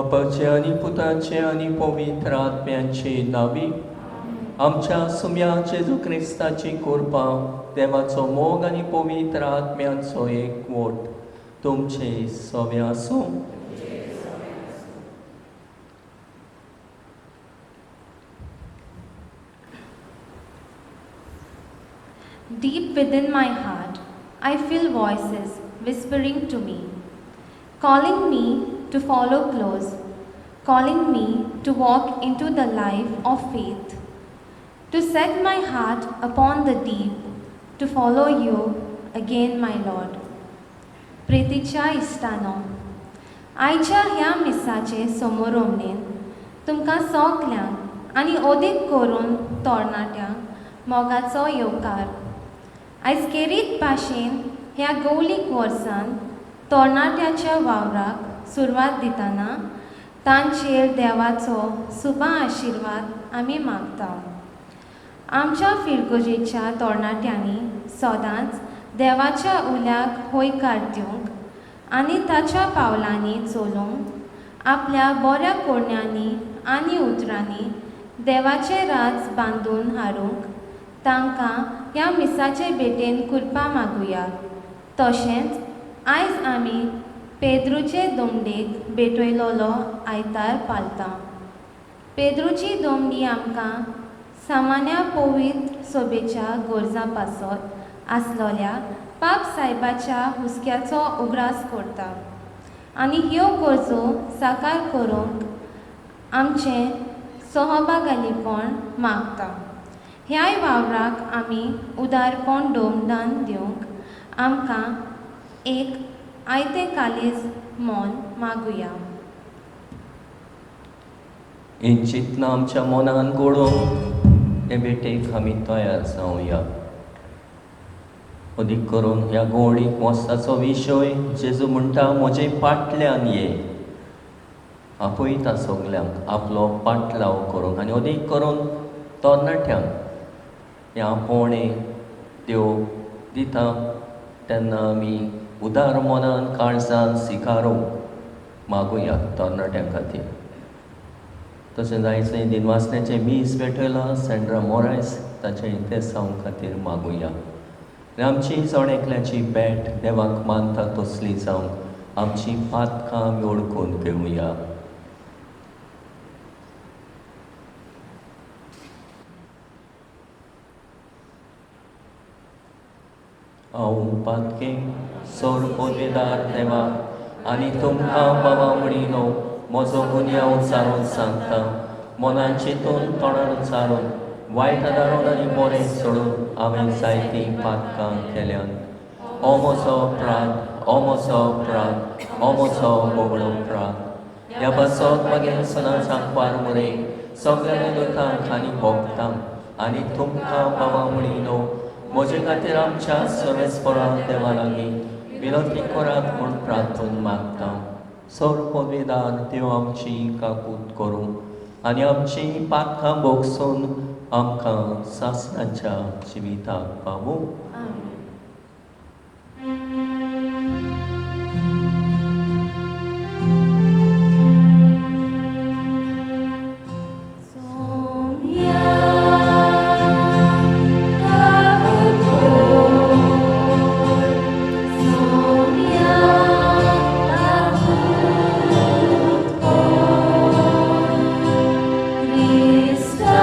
बापाचे आनी पुताचे आनी पवित्र आत्म्याचे नावी आमच्या सुम्या जेजू क्रिस्ताची कृपा, देवाचो मोग आनी पवित्र आत्म्यांचो एकवट तुमचे सवे आसूं. Deep within my heart, I feel voices whispering to me, calling me to follow close, calling me to walk into the life of faith, to set my heart upon the deep, to follow you again, my Lord. प्रेतीच्या इश्टानो, आयच्या ह्या मिसाचे समोरोमणेन तुमकां सगल्यांक आनी ओदीक करून तरणाट्यांक मोगाचो येवकार. आयज केरीत भाशेन ह्या गौलीक वर्सान तरणाट्याच्या वावराक सुरवात दितना तांचेर देवाचो सुबा आशिर्वाद आमी मागता. आमच्या फिरगोजेच्या तरणाट्यांनी सदांच देवाच्या उल्याक हयकार दिवंक आनी ताच्या पावलांनी चलूंक आपल्या बऱ्या कोरण्यांनी आनी उतरांनी देवाचें राज बांदून हाडूंक तांकां ह्या मिसाचे भेटेन कृपा मागुया. तशेंच आयज आमी पेद्रूचे दोमडेक भेटयलोलो आयतार पाळटा. पेद्रूची दोमडी आमकां सामान्या पवित्र सोबेच्या गरजां पासत आसलोल्या पाप सायबाच्या हुस्क्याचो उगडास करता आनी ह्यो गरजो साकार करूंक आमचें सहभागालीपण मागता. ह्याय वावराक आमी उदारपण डोमदान दिवंक आमकां एक आयतें कालीज मन मागुया. ही चिंतना आमच्या मनान घडोवन हे भेटेक आमी तयार जावया. अदीक करून ह्या गोवळीक वर्साचो विशय जेजू म्हणटा, म्हजे पाटल्यान ये. आपयता सगल्यांक आपलो पाटलाव करूंक आनी अदीक करून तरणाट्यांक हें आपोवणें देव दिता तेन्ना आमी उदार मनान काळजान स्विकारूंक मागुया तरणाट्यां खातीर. तशेंच आयचें दिनवासण्याचें मीस भेटयलां सँड्रा मोरायस ताचें इतेसांव खातीर मागुया. आनी आमची जण एकल्याची भेट देवाक मानता तसली जावंक आमची पातकां आमी वळखून घेवया. हांव पातके सोर पदवेदार देवा आनी तुमकां बाबा म्हणिनो म्हजो गुन्यांव उच्चारून सांगता. मनान चिंतून तोंडान उच्चारून वायट आदारून आनी बरें सोडून हांवें जायतीं पातकां केल्यात. ओ म्हजो अपराध, ओ म्हजो अपराध, ओ म्हजो व्हडलो अपराध. ह्या पासत मागीर सदांच आंकवार मुरे सगळ्या दुतांक आनी भोगतांक आनी तुमकां बाबा म्हणिनो म्हजे खातीर आमच्या सर्वेस्परा देवा लागीं विनंती करात म्हूण प्रार्थून मागता. सोर पदवेदार देव आमची काकूत करूं आनी आमची पातकां भोगसून आमकां सासणाच्या जिविताक पावूं. Krista,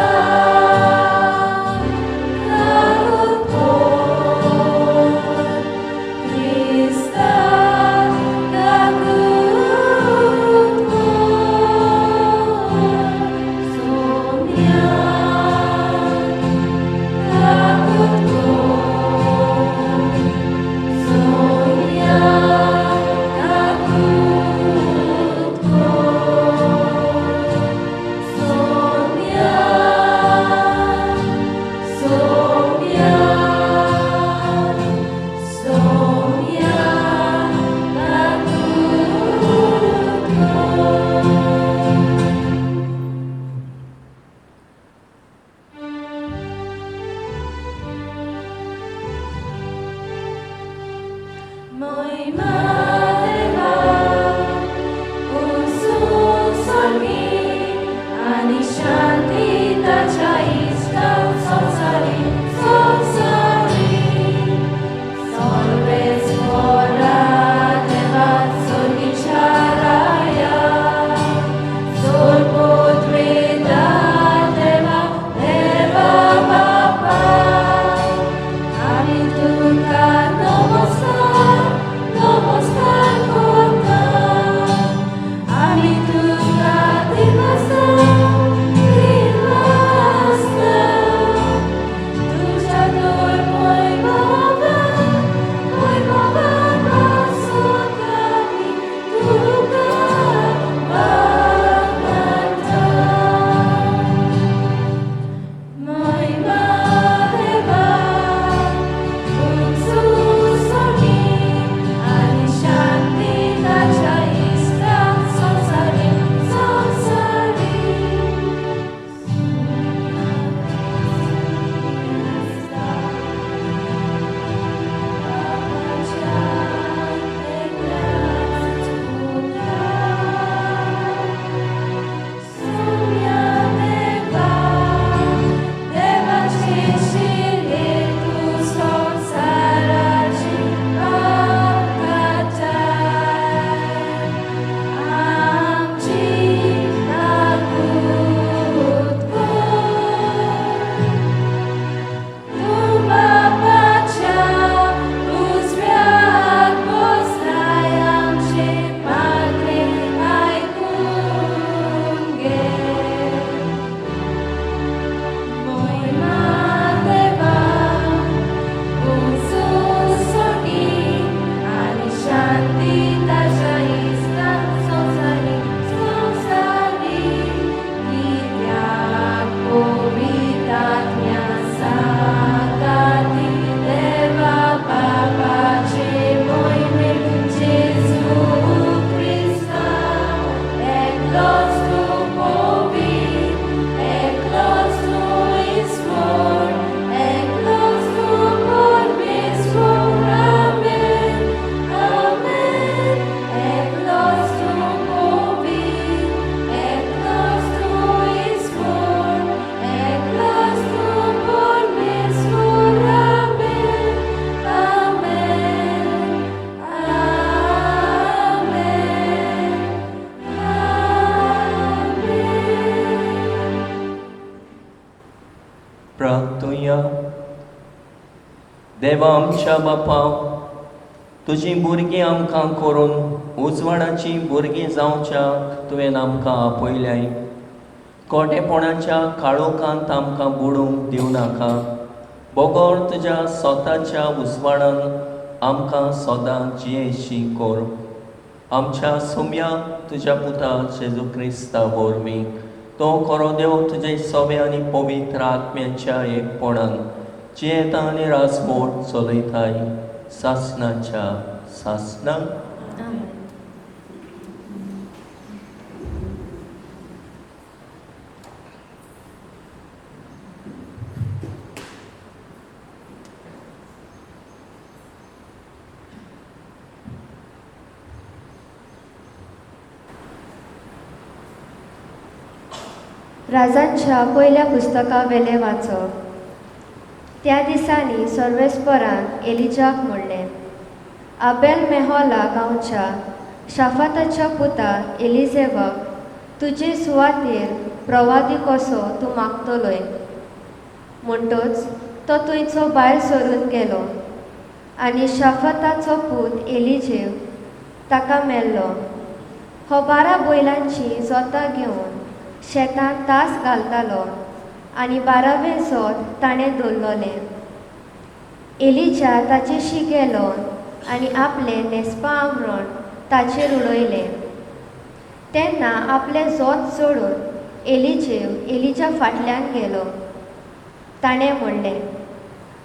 देवा आमच्या बापा, तुजीं भुरगीं आमकां करून उजवाडाचीं भुरगीं जावच्याक तुवें आमकां आपयल्याय. कोटेपणाच्या काळोखांत आमकां बुडूंक दिवं नाका, बगर तुज्या स्वताच्या उजवाडान आमकां सदां जियेशी कर. आमच्या सुम्या तुज्या पुता जेजू क्रिस्ता वरवीं तो खरो देव तुजे सवे आनी पवित्र आत्म्याच्या एकपणान जियेता आनी राजवट चलयताय सासनाच्या सासनाक. आमेन. राजांच्या पयल्या पुस्तकावेलें वाचप. त्या दिसांनी सर्वेस्परान एलिजाक म्हणलें, आबेल मेहोला गांवच्या शाफाताच्या पुता एलिजेवाक तुजे सुवातेर प्रवादी कसो तूं मागतलोय. म्हणटच तो थंयचो भायर सरून गेलो आनी शाफाताचो पूत एलिजेव ताका मेल्लो. हो 12 बैलांचीं जोतां घेवन शेतांत तास घालतालो आनी 12वें जोत ताणें दवरलें. एलिजा ताचेशी गेलो आनी आपलें न्हेसपा आवरण ताचेर उडयलें. तेन्ना आपलें जोत सोडून एलिजेव एलिजा फाटल्यान गेलो. ताणें म्हणलें,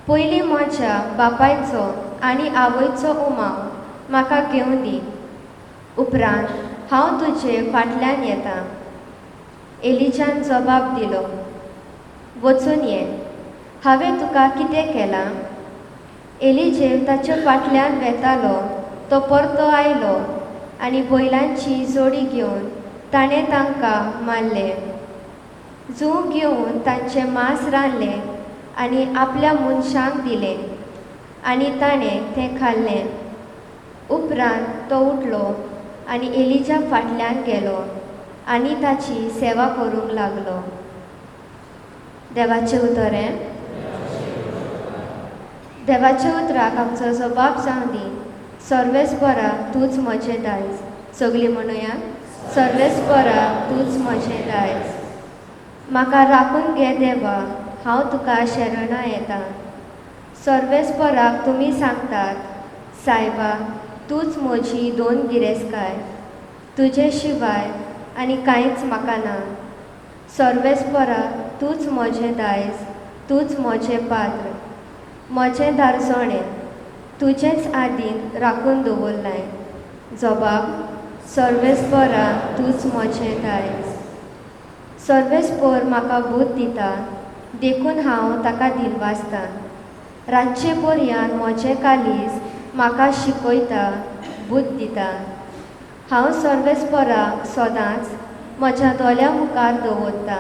पयलीं म्हज्या बापायचो आनी आवयचो उमाव म्हाका घेवन दी, उपरांत हांव तुजे फाटल्यान येता. एलिजान जबाब दिलो, वचून ये, हांवें तुका कितें केलां? एलिजेव ताचे फाटल्यान वेतालो तो परतो आयलो आनी बैलांची जोडी घेवन ताणें तांकां मारले. जूं घेवन तांचें मांस रांदलें आनी आपल्या मनशांक दिलें आनी ताणें तें खाल्लें. उपरांत तो उठलो आनी एलिजा फाटल्यान गेलो आनी ताची सेवा करूंक लागलो. देवाचें उतर हें. देवाच्या उतराक आमचो जबाब जावं दी. सर्वेस्परा तूंच म्हजें दायज. सगळीं म्हणुया, सर्वेस्परा तूंच म्हजें दायज. म्हाका राखून घे देवा, हांव तुका शरणां येता. सर्वेस्पराक तुमी सांगतात, सायबा तूंच म्हजी दोन गिरेस्तकाय, तुजे शिवाय आनी कांयच म्हाका ना. सर्वेस्परा तूंच म्हजें दायज, तूंच म्हजें पात्र, म्हजें दारजोणें तुजेच आदीन राखून दवरलाय. जबाब, सर्वेस्परा तूंच म्हजें दायज. सर्वेस्पर म्हाका बूद दिता, देखून हांव ताका दिलवासतां. रातचे पर्यान म्हजें कालीज म्हाका शिकयता, बूद दिता. हांव सर्वेस्पराक सदांच म्हज्या दोळ्यां मुखार दवरता.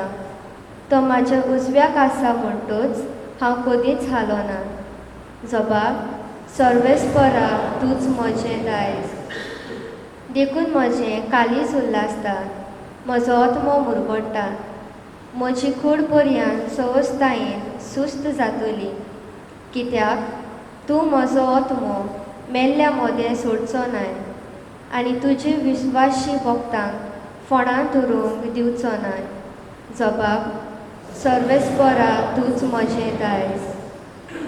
तो म्हाज्या उजव्याक आसा म्हणटच हांव कदींच हालोना. जबाब, सर्वेस्परा तूंच म्हजें दायज. देखून म्हजें कालीज उल्हासता, म्हजो आत्मो मुरगट्टा. म्हजी कूड पर्यान सवस्तायेन सुस्त जातली, कित्याक तूं म्हजो आत्मो मेल्ल्या मदें सोडचो नाय आनी तुजे विस्वाशी भक्तांक फोंडांत उरूंक दिवचो नाय. जबाब, सर्वेस्परा तूंच म्हजें दायज.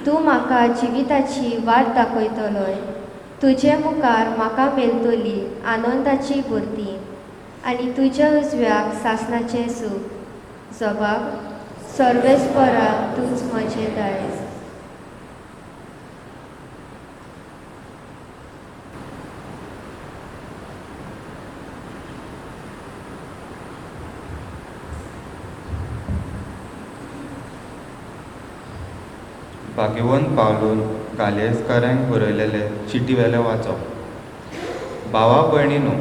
तूं म्हाका जिविताची वाट दाखयतलोय. तुजे मुखार म्हाका मेळटली आनंदाची भरती आनी तुज्या उजव्याक सासणाचें सूख. जबाब, सर्वेस्परा तूंच म्हजें दायज. भाग्यवंत पावलून गालेस्कारांक बरयलेले चिटी वेलें वाचप. भावा भयणीनो,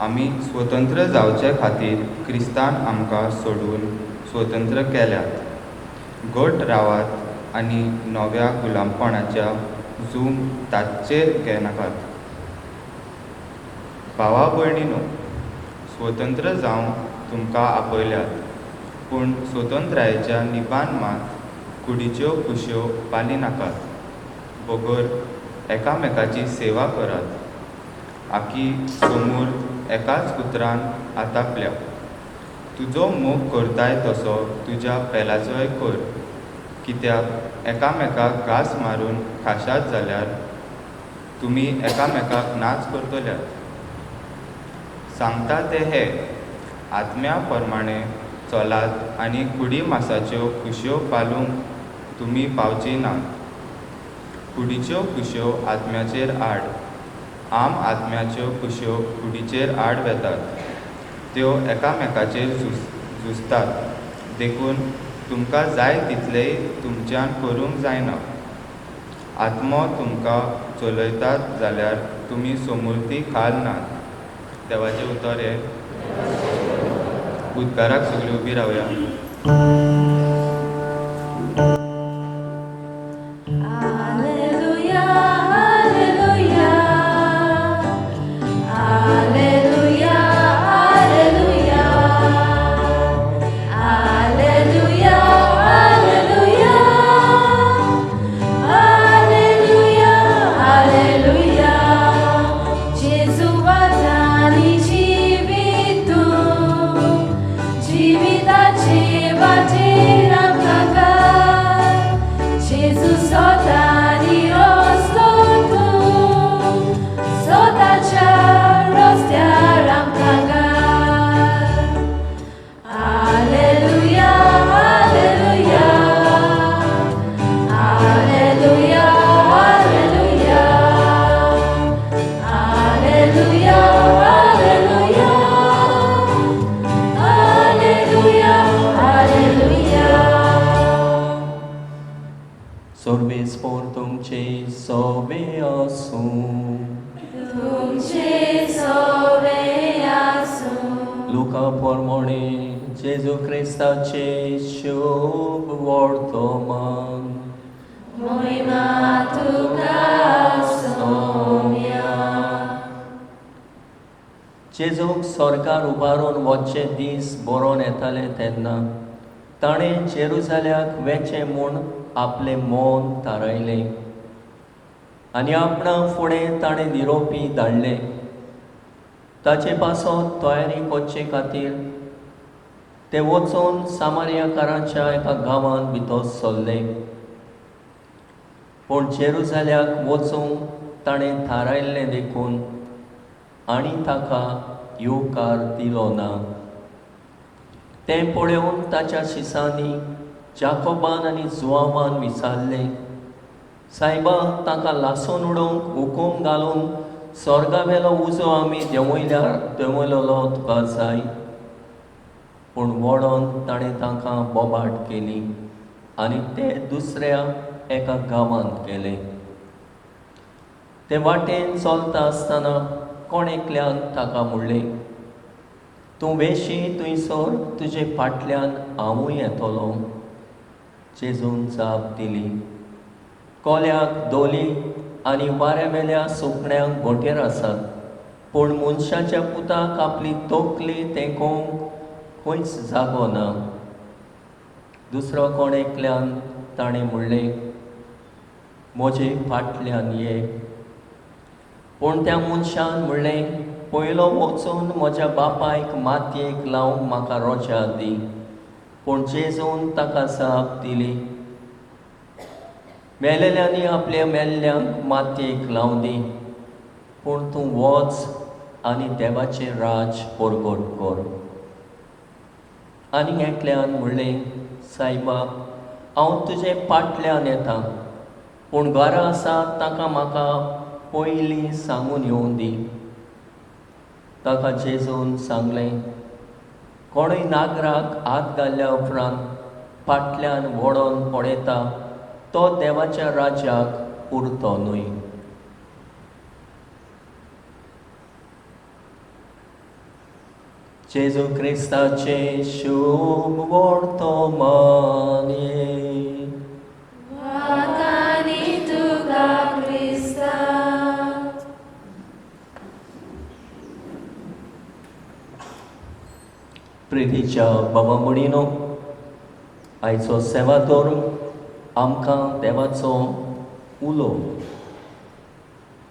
आमी स्वतंत्र जावचे खातीर क्रिस्तान आमकां सोडून स्वतंत्र केल्यात. घट रावात आनी नव्या गुलामपणाच्या जूंग ताचेर घेनाकात. भावा भयणीनो, स्वतंत्र जावंक तुमकां आपयल्यात, पूण स्वतंत्रायेच्या निबान मात कुडीच्यो खुशयो पाली नाकात. बगर एकामेकाची सेवा करात. आकी सोमूर एकाच उतरान आतापल्या, तुजो मोग करताय तसो तुज्या पेलाचोय कर. कित्याक एकामेकाक घास मारून खाशात जाल्यार तुमी एकामेकाक नाच करतल्यात. सांगता ते हे, आत्म्या प्रमाणे चलात आनी कुडी मासाच्यो खुशयो पालूंक तुमी पावची नात. कुडीच्यो खुशयो आत्म्याचेर आड, आम आत्म्याच्यो खुशयो कुडीचेर आड वेतात. त्यो एकामेकाचेर झुजतात, देखून तुमकां जाय तितलेंय तुमच्यान करूंक जायना. आत्मो तुमकां चलयतात जाल्यार तुमी सोमुर्ती खाल नात. देवाचें उतर हें. उद्गाराक सगळीं उबी रावया. Alleluia, Alleluia, Alleluia, Alleluia, Alleluia, Alleluia, Alleluia, Alleluia. Gesù vardani जीवितु, जीविताचे वाटेर आमकां. जेजू स्वतानी रस्तो तूं, स्वताच्या रस्त्यार आमकां घाल. Alleluia, Alleluia, Alleluia, Alleluia, Alleluia, Alleluia, Alleluia, Alleluia. सोर्बेस्पोर तुमचे सोबे आसूं. तुमचे सोवे आसूं. लुका प्रमाणे जेजू क्रिस्ताचे शुभ वर्तमान. मोहिमा तुका सोम्या. जेजूक सरकार उबारून वचचे दीस बरोवन येताले तेन्ना ताणें जेरुजाल्याक वेचें म्हूण आपलें मन थारायलें आनी आपणा फुडें ताणें निरोपी धाडले. ताचे पासत तयारी करचे खातीर ते वचून सामारियाकारांच्या एका गांवांत भितर सरले. पूण जेरुजाल्याक वचूंक ताणें थारायल्लें देखून आनी ताका येवकार दिलो ना. तें पळोवन ताच्या शिसांनी जाकोबान आनी जुआवान विचारलें, सायबा, ताका लासून उडोवंक हुकूम घालून स्वर्गावेलो उजो आमी देंवयल्यार देंवयलेलो तुका जाय? पूण वडोन ताणें तांकां बोबाट केली आनी ते दुसऱ्या एका गांवांत गेले. ते वाटेन चलता आसतना कोण एकल्यान ताका म्हणलें, तूं वेशी थंयसर तुजे फाटल्यान हांवूय येतलो. जेजून जाप दिली, कोल्याक दोली आनी वाऱ्यावेल्या सुकण्यांक घोंटेर आसात, पूण मनशाच्या पुताक आपली तकली तेंकोवंक खंयच जागो ना. दुसरो कोण एकल्यान ताणें म्हणलें, म्हजे फाटल्यान ये. पूण त्या मनशान म्हणलें, पयलो वचून म्हज्या बापायक मातयेक लावंक म्हाका रोजा दी. पूण जेजून ताका जाप दिली, मेलेल्यांनी आपल्या मेल्ल्यांक मातयेक लावं दी, पूण तूं वच आनी देवाचें राज परगट कर. आनी एकल्यान म्हणलें, सायबा, हांव तुजे फाटल्यान येता, पूण घरा आसा ताका म्हाका पयलीं सांगून येवं दी. ताका जेजून सांगलें, कोणूय नागराक हात घाल्ल्या उपरांत फाटल्यान वडोन पळयता तो देवाच्या राज्याक उरतो न्हय. जेजू क्रिस्ताचें शुभ वर्तमान. वाखाणी तुका क्रिस्ता. प्रितीच्या बाबा भयणीनो, आयचो सेवाधर्म आमकां देवाचो उलो.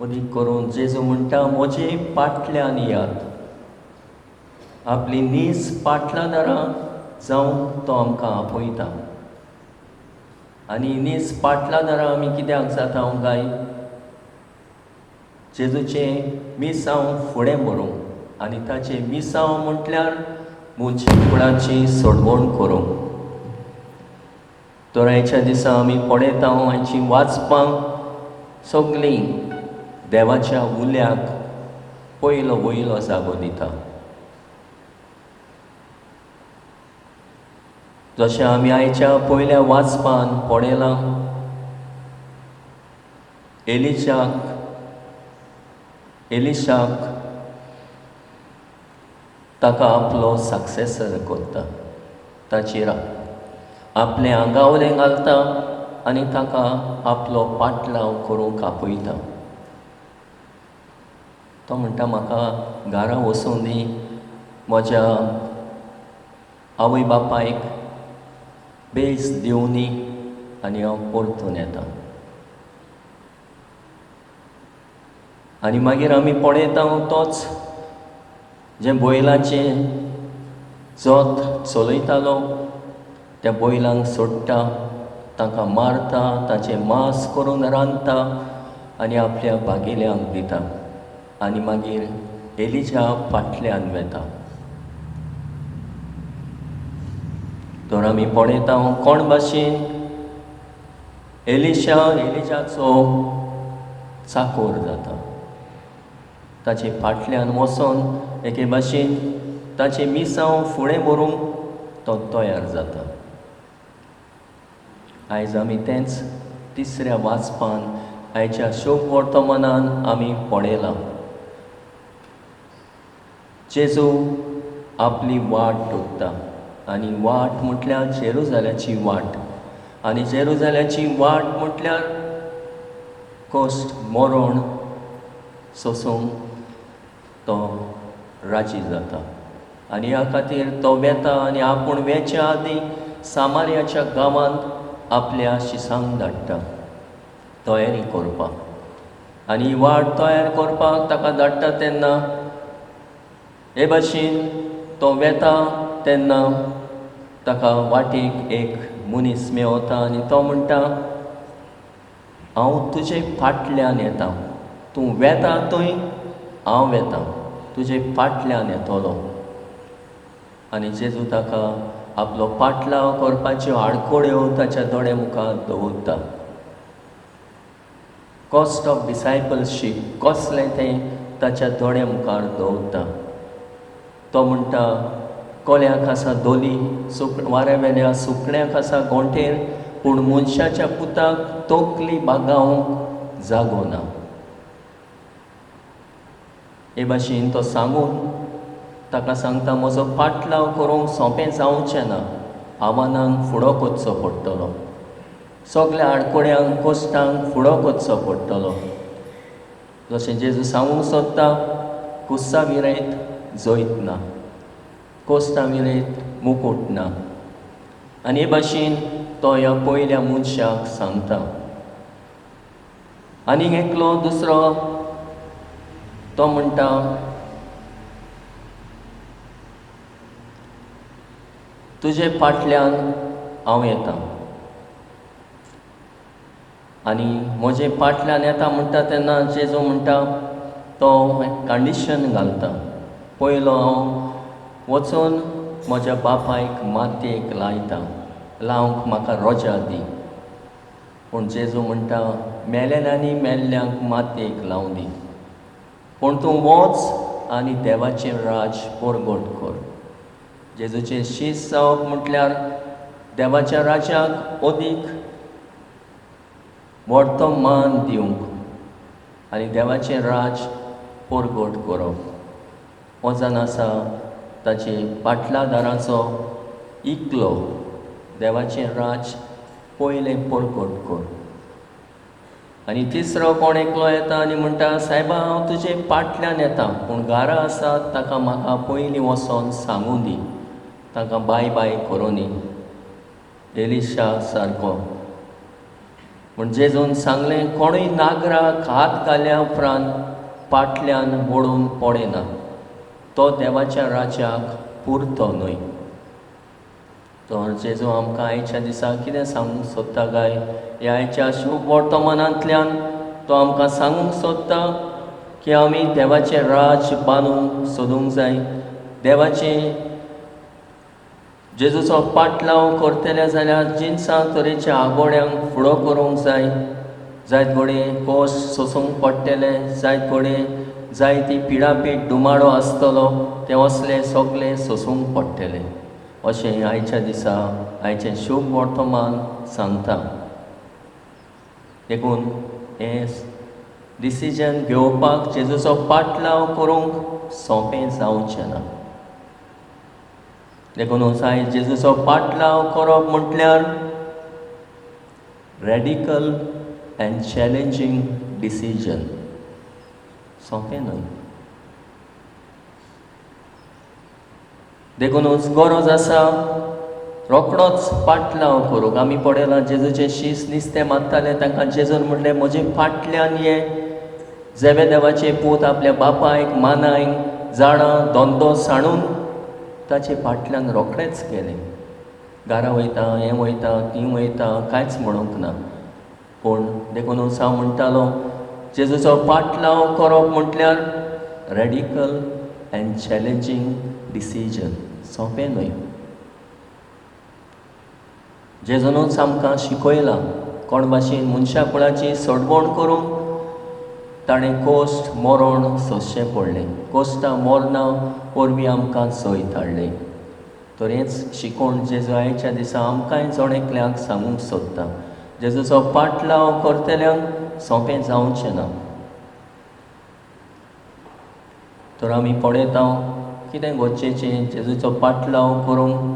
अदीक करून जेजू म्हणटा म्हजे पाटल्यान यात. आपली नीज पाटलादारां जावंक तो आमकां आपयता. आनी नीज पाटलादारां आमी कित्याक जाता काय? जेजूचें मिसांव फुडें व्हरूंक आनी ताचें मिसांव म्हटल्यार मनशां कुळाची सोडवण करूंक. तर आयच्या दिसा आमी पळयता आयची वाचपाक सगळीं देवाच्या उल्याक पयलो वयलो जागो दिता. जशें आमी आयच्या पयल्या वाचपान पळयलां, एलिशाक ताका आपलो सक्सेसर करता, ताचेर आपलें आंगावलें घालता आनी ताका आपलो पाटलाव करूंक आपयता. तो म्हणटा म्हाका घरा वचूं दी, म्हज्या आवय बापायक बेस दिवनी आनी हांव परतून येता. आनी मागीर आमी पळयता तोच जें बैलाचें जोत चलयतालो त्या बैलांक सोडटा, तांकां मारता, ताचें मांस करून रांदता आनी आपल्या भागेल्यांक दिता आनी मागीर एलिजा फाटल्यान वेता. तर आमी पळयता कोण भाशेन एलिशा एलिजाचो चाकोर जाता, ताचे फाटल्यान वचोन एके भाशेन ताचें मिसांव फुडें व्हरूंक तो तयार जाता. आयज आमी तेंच तिसऱ्या वाचपान आयच्या शोक वर्तमानान आमी पळयलां. जेजू आपली वाट दोत्ता आनी वाट म्हटल्यार जेरुजाल्याची वाट, आनी जेरुजाल्याची वाट म्हटल्यार कश्ट मरण सोसूंक तो राजी जाता. आनी ह्या खातीर तो वेता आनी आपूण वेच्या आदीं सामार्याच्या गांवांत आपल्या शिसांक धाडटा तयारी करपाक. आनी वाट तयार करपाक ताका धाडटा तेन्ना हे भाशेन तो वेता तेन्ना ताका वाटेक एक मनीस मेवता आनी तो म्हणटा हांव तुजे फाटल्यान येता, तूं वेता थंय हांव वेता, तुजे फाटल्यान येतलो. आनी जेजू ताका आपलो पाटलाव करपाच्यो आडखळ्यो ताच्या दोळे मुखार दवरता. कॉस्ट ऑफ डिसायपलशीप कसलें तें ताच्या दोळे मुखार दवरता. तो म्हणटा कोल्याक आसा दोली, वाऱ्या वेल्या सुकण्याक आसा गोंटेर, पूण मनशाच्या पुताक तकली बागावंक जागो ना. हे भाशेन तो सांगून ताका सांगता म्हजो पाटलाव करूंक सोंपें जावचें ना, आव्हानांक फुडो करचो पडटलो, सगल्या आडखळ्यांक कश्टांक फुडो करचो पडटलो. जशें जेजू सांगूंक सोदता कुस्सा विरयत जैत ना, कोस्तां विरयत मुकूट ना. आनी हे भाशेन तो ह्या पयल्या मनशाक सांगता. आनी एकलो दुसरो तो म्हणटा तुजे फाटल्यान हांव येता, आनी म्हजे फाटल्यान येता म्हणटा तेन्ना जेजू म्हणटा तो कंडिशन घालता, पयलो हांव वचून म्हज्या बापायक मातयेक लायता, लावंक म्हाका रोजा दी. पूण जेजू म्हणटा मेलेल्यांनी मेल्ल्यांक मातयेक लावं दी, पूण तूं वच आनी देवाचें राज परगट कर. जेजूचें शीस जावप म्हटल्यार देवाच्या राज्याक अदीक व्हडतो मान दिवंक आनी देवाचें राज परगट करप. हो जावन आसा ताचे पाटलादाराचो इकलो, देवाचें राज पयलें परगट कर. आनी तिसरो कोण एकलो येता आनी म्हणटा सायबा हांव तुजे पाटल्यान येता, पूण घरा आसा ताका म्हाका पयलीं वचोन सांगूं दी, ताका बाय बाय करूं दी. एलिशा सारको म्हण जेजून सांगलें, कोणूय नागराक हात घाल्या उपरांत फाटल्यान वळून पळयना तो देवाच्या राज्याक पुरतो न्हय. तर जेजू आमकां आयच्या दिसा कितें सांगूंक सोदता काय? ह्या आयच्या शुभ वर्तमानांतल्यान तो आमकां सांगूंक सोदता की आमी देवाचें राज्य बांदूंक सोदूंक जाय. देवाचें जेजूचो पाटलाव करतले जाल्यार जिनसां तरेच्या आगोड्यांक फुडो करूंक जाय. जायत घडये कोश सोसूंक पडटले, जायत घडये जायती पिडापीड डुमाडो आसतलो, तें असले सगलें सोसूंक पडटलें अशें आयच्या दिसा आयचें शुभ वर्तमान सांगता. देखून हें डिसिजन घेवपाक जेजूचो पाटलाव करूंक सोंपें जावचें ना. देखून आयज जेजूचो पाटलाव करप म्हटल्यार रेडिकल एन्ड चॅलेंजींग डिसिजन, सोंपें न्हय. देखूनच गरज आसा रोखडोच पाटलाव करूंक. आमी पळयलां जेजूचे शीस निस्तें मारताले, तांकां जेजून म्हणलें म्हजे फाटल्यान ये. जेबेदेवाचे पूत आपल्या बापायक मानायक जाणां धंदो सांडून ताचे फाटल्यान रोखडेच गेले. घरा वयता, हें वयता, ती वयता, कांयच म्हणूंक ना. पूण देखूनच हांव म्हणटालो जेजूचो पाटलाव करप म्हटल्यार रेडिकल एन्ड चॅलेंजींग डिसिजन, सोंपें न्हय. जेजूनच आमकां शिकयलां कोण भाशेन मनशा कुळाची सोडवण करूंक ताणें कोश्ट मरण सोंसचें पडलें. कोश्टां मरणां वरवीं आमकां जैत हाडलें. तर हेंच शिकोवण जेजू आयच्या दिसा आमकांय जण एकल्याक सांगूंक सोदता. जेजूचो पाटलाव करतल्यांक सोंपें जावचें ना. तर आमी पळयता कितें गरजेचें जेजूचो पाटलाव करूंक.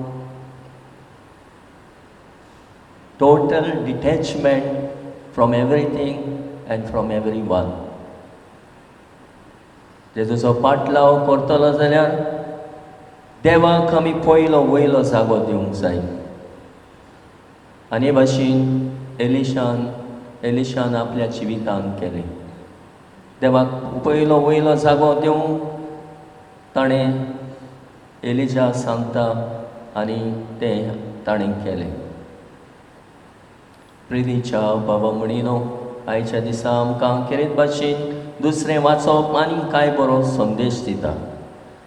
Total detachment from everything and from every one. जेजूचो पाटलाव करतलो जाल्यार देवाक आमी पयलो वयलो जागो दिवंक जाय. आनी हे भाशेन एलिशान आपल्या जिवितान केलें. देवाक पयलो वयलो जागो दिवंक ताणें एलिजा सांगता आनी तें ताणें केलें. प्रितीच्या बाबा म्हणिनो, आयच्या दिसा आमकां खेरीत भाशेन दुसरें वाचप आनी कांय बरो संदेश दिता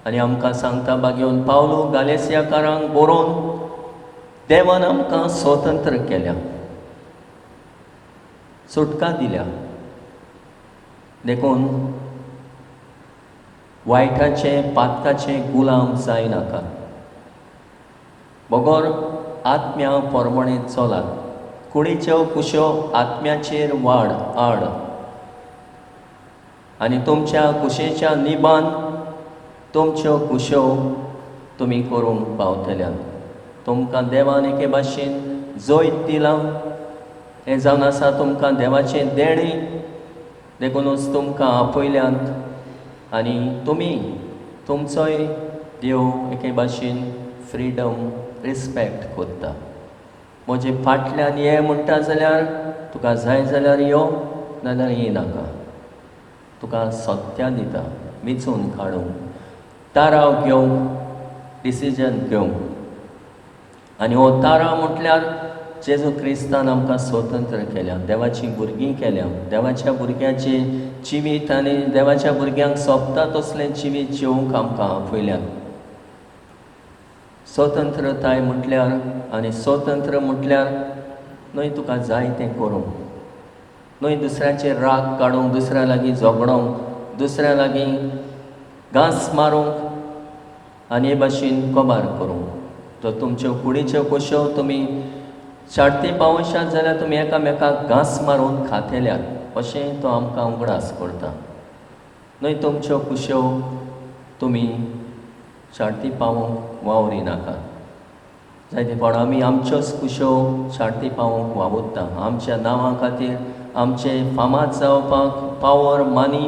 आनी आमकां सांगता बागेवन पावलो गालेसियाकारांक बरोवन देवान आमकां स्वतंत्र केल्या, सुटका दिल्या. देखून वायटाचें पातकाचें गुलाम जायनाका, बगर आत्म्या प्रमाणे चलात. कुडीच्यो कुश्यो आत्म्याचेर वाड आड आनी तुमच्या कुशेच्या निबान तुमच्यो कुश्यो तुमी करूंक पावतल्यात. तुमकां देवान एके भाशेन जैत दिलां, हें जावन आसा तुमकां देवाचें देणें. देखूनच तुमकां आपयल्यात आनी तुमी तुमचोय देव एके भाशेन फ्रिडम रिस्पेक्ट करता. म्हजे फाटल्यान ये म्हणटा जाल्यार तुका जाय जाल्यार यो, नाजाल्यार येनाका. तुका सत्या दिता विचून काडूंक, ताराव घेवंक, डिसिजन घेवंक. आनी हो ताराव म्हटल्यार जेजू क्रिस्तान आमकां स्वतंत्र केल्या, देवाचीं भुरगीं केल्या. देवाच्या भुरग्याचें जिवीत आनी देवाच्या भुरग्यांक सोंपता तसलें जिवीत जिवंक आमकां आपयल्यात. स्वतंत्रताय म्हटल्यार आनी स्वतंत्र म्हटल्यार न्हय तुका जाय तें करूंक, न्हय दुसऱ्याचेर राग काडूंक, दुसऱ्या लागीं झगडोंक, दुसऱ्या लागीं घांस मारूंक आनी हे भाशेन कबार करूंक. जर तुमच्यो कुडीच्यो कोश्यो तुमी शार्ती पावशात जाल्यार तुमी एकामेकाक घांस मारून खातेल्यात अशें तो आमकां उगडास करता. न्हय तुमच्यो कुश्यो तुमी शार्ती पावोवंक वावरिनाकात. जायते फावट आमी आमच्योच कुश्यो शार्ती पावोवंक वावुरता. आमच्या नांवा खातीर, आमचे फामाद जावपाक, power, money,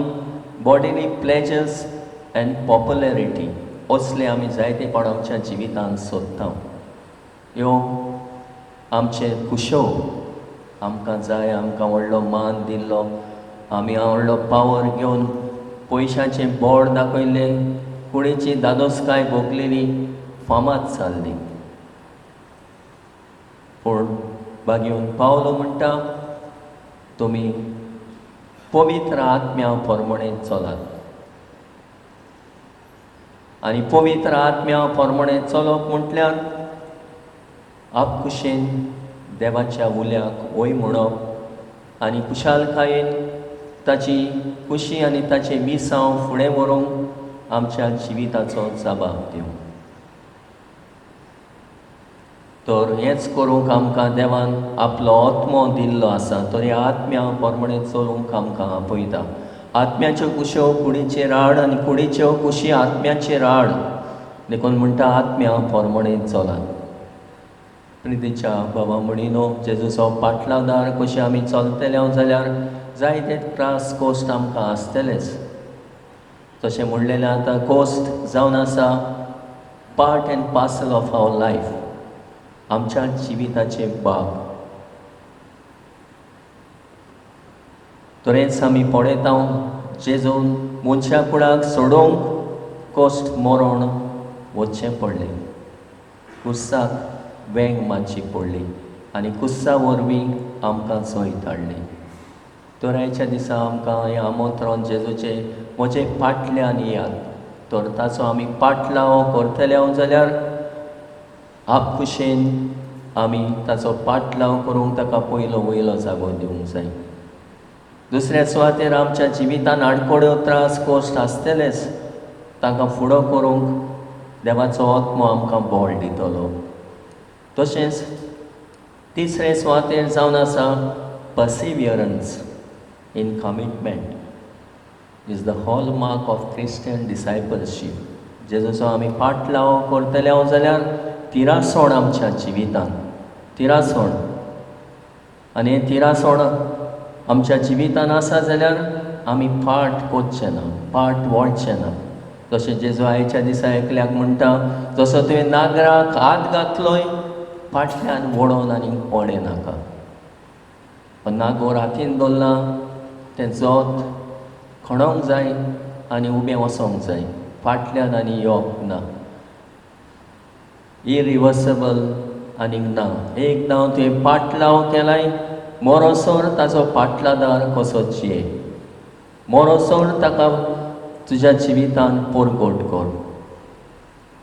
bodily pleasures and popularity असले आमी जायते फावट आमच्या जिवितांत सोदता. ह्यो आमचे कुश्यो आमकां जाय, आमकां व्हडलो मान दिल्लो, आमी व्हडलो पावर घेवन पयशांचें बोड दाखयल्लें, कुडीची दादोसकाय भोगलेली, फामाद जाल्ली. पूण बागेवन पावलो म्हणटा तुमी पवित्र आत्म्या प्रमाणे चलात. आनी पवित्र आत्म्या प्रमाणे चलप म्हटल्यार आपकुशेन देवाच्या उल्याक वय म्हणप आनी खुशालकायेन ताची खुशी आनी ताचें मिसांव फुडें व्हरूंक आमच्या जिविताचो जबाब दिवंक. तर हेंच करूंक आमकां देवान आपलो आत्मो दिल्लो आसा. तर ह्या आत्म्या प्रमाणे चलूंक आमकां आपयता. आत्म्याच्यो कुश्यो कुडीचेर हाड आनी कुडीच्यो कुशी आत्म्याचेर हाड. देखून म्हणटा आत्म्या प्रमाणे चलात. प्रितीच्या बाबा म्हणिनो जेजूचो पाटलादार कशें आमी चलतले जाल्यार जायते त्रास कोश्ट आमकां आसतलेच. तशें म्हणलेलें आतां कोश्ट जावन आसा part and parcel of our life, आमच्या जिविताचे भाग. तरेंच आमी पळयता जेजून मनशा कुडाक सोडोवंक कोश्ट मरण वचचें पडलें, कुस्साक वेंग मारची पडली आनी कुस्सा वरवीं आमकां जैत हाडलें. तर आयच्या दिसा आमकां हें आमंत्रण जेजूचें म्हजे फाटल्यान येयात. तर ताचो आमी पाटलाव करतले जाल्यार आपखुशेन आमी ताचो पाटलाव करूंक ताका पयलो वयलो जागो दिवंक जाय. दुसऱ्या सुवातेर आमच्या जिवितान आडखळ्यो त्रास कोश्ट आसतलेच, तांकां फुडो करूंक देवाचो आत्मो आमकां बळ दितलो. तशेंच तिसरे सुवातेर जावन आसा perseverance in commitment is the hallmark of Christian discipleship. जेजूचो आमी पाटलाव करतले जाल्यार तिरासोण आमच्या जिवितान, तिरासोण, आनी तिरासोण आमच्या जिवितान आसा जाल्यार आमी फाट कोचचे ना, फाट वळचे ना. तशें जेजू आयच्या दिसा एकल्याक म्हणटा जसो तुवें नागराक हात घातलोय फाटल्यान वडोवन आनी पडे नाका. पण नागोर हातीन दवरला तें जोत खणोंक जाय आनी उबें वचोंक जाय, फाटल्यान आनी येवप ना, इरिवर्सेबल आनीक ना. एकदां तुवें पाटलाव केलाय मरोसर ताचो पाटलादार कसो जिये, मरोसर ताका तुज्या जिवितान परगट कर.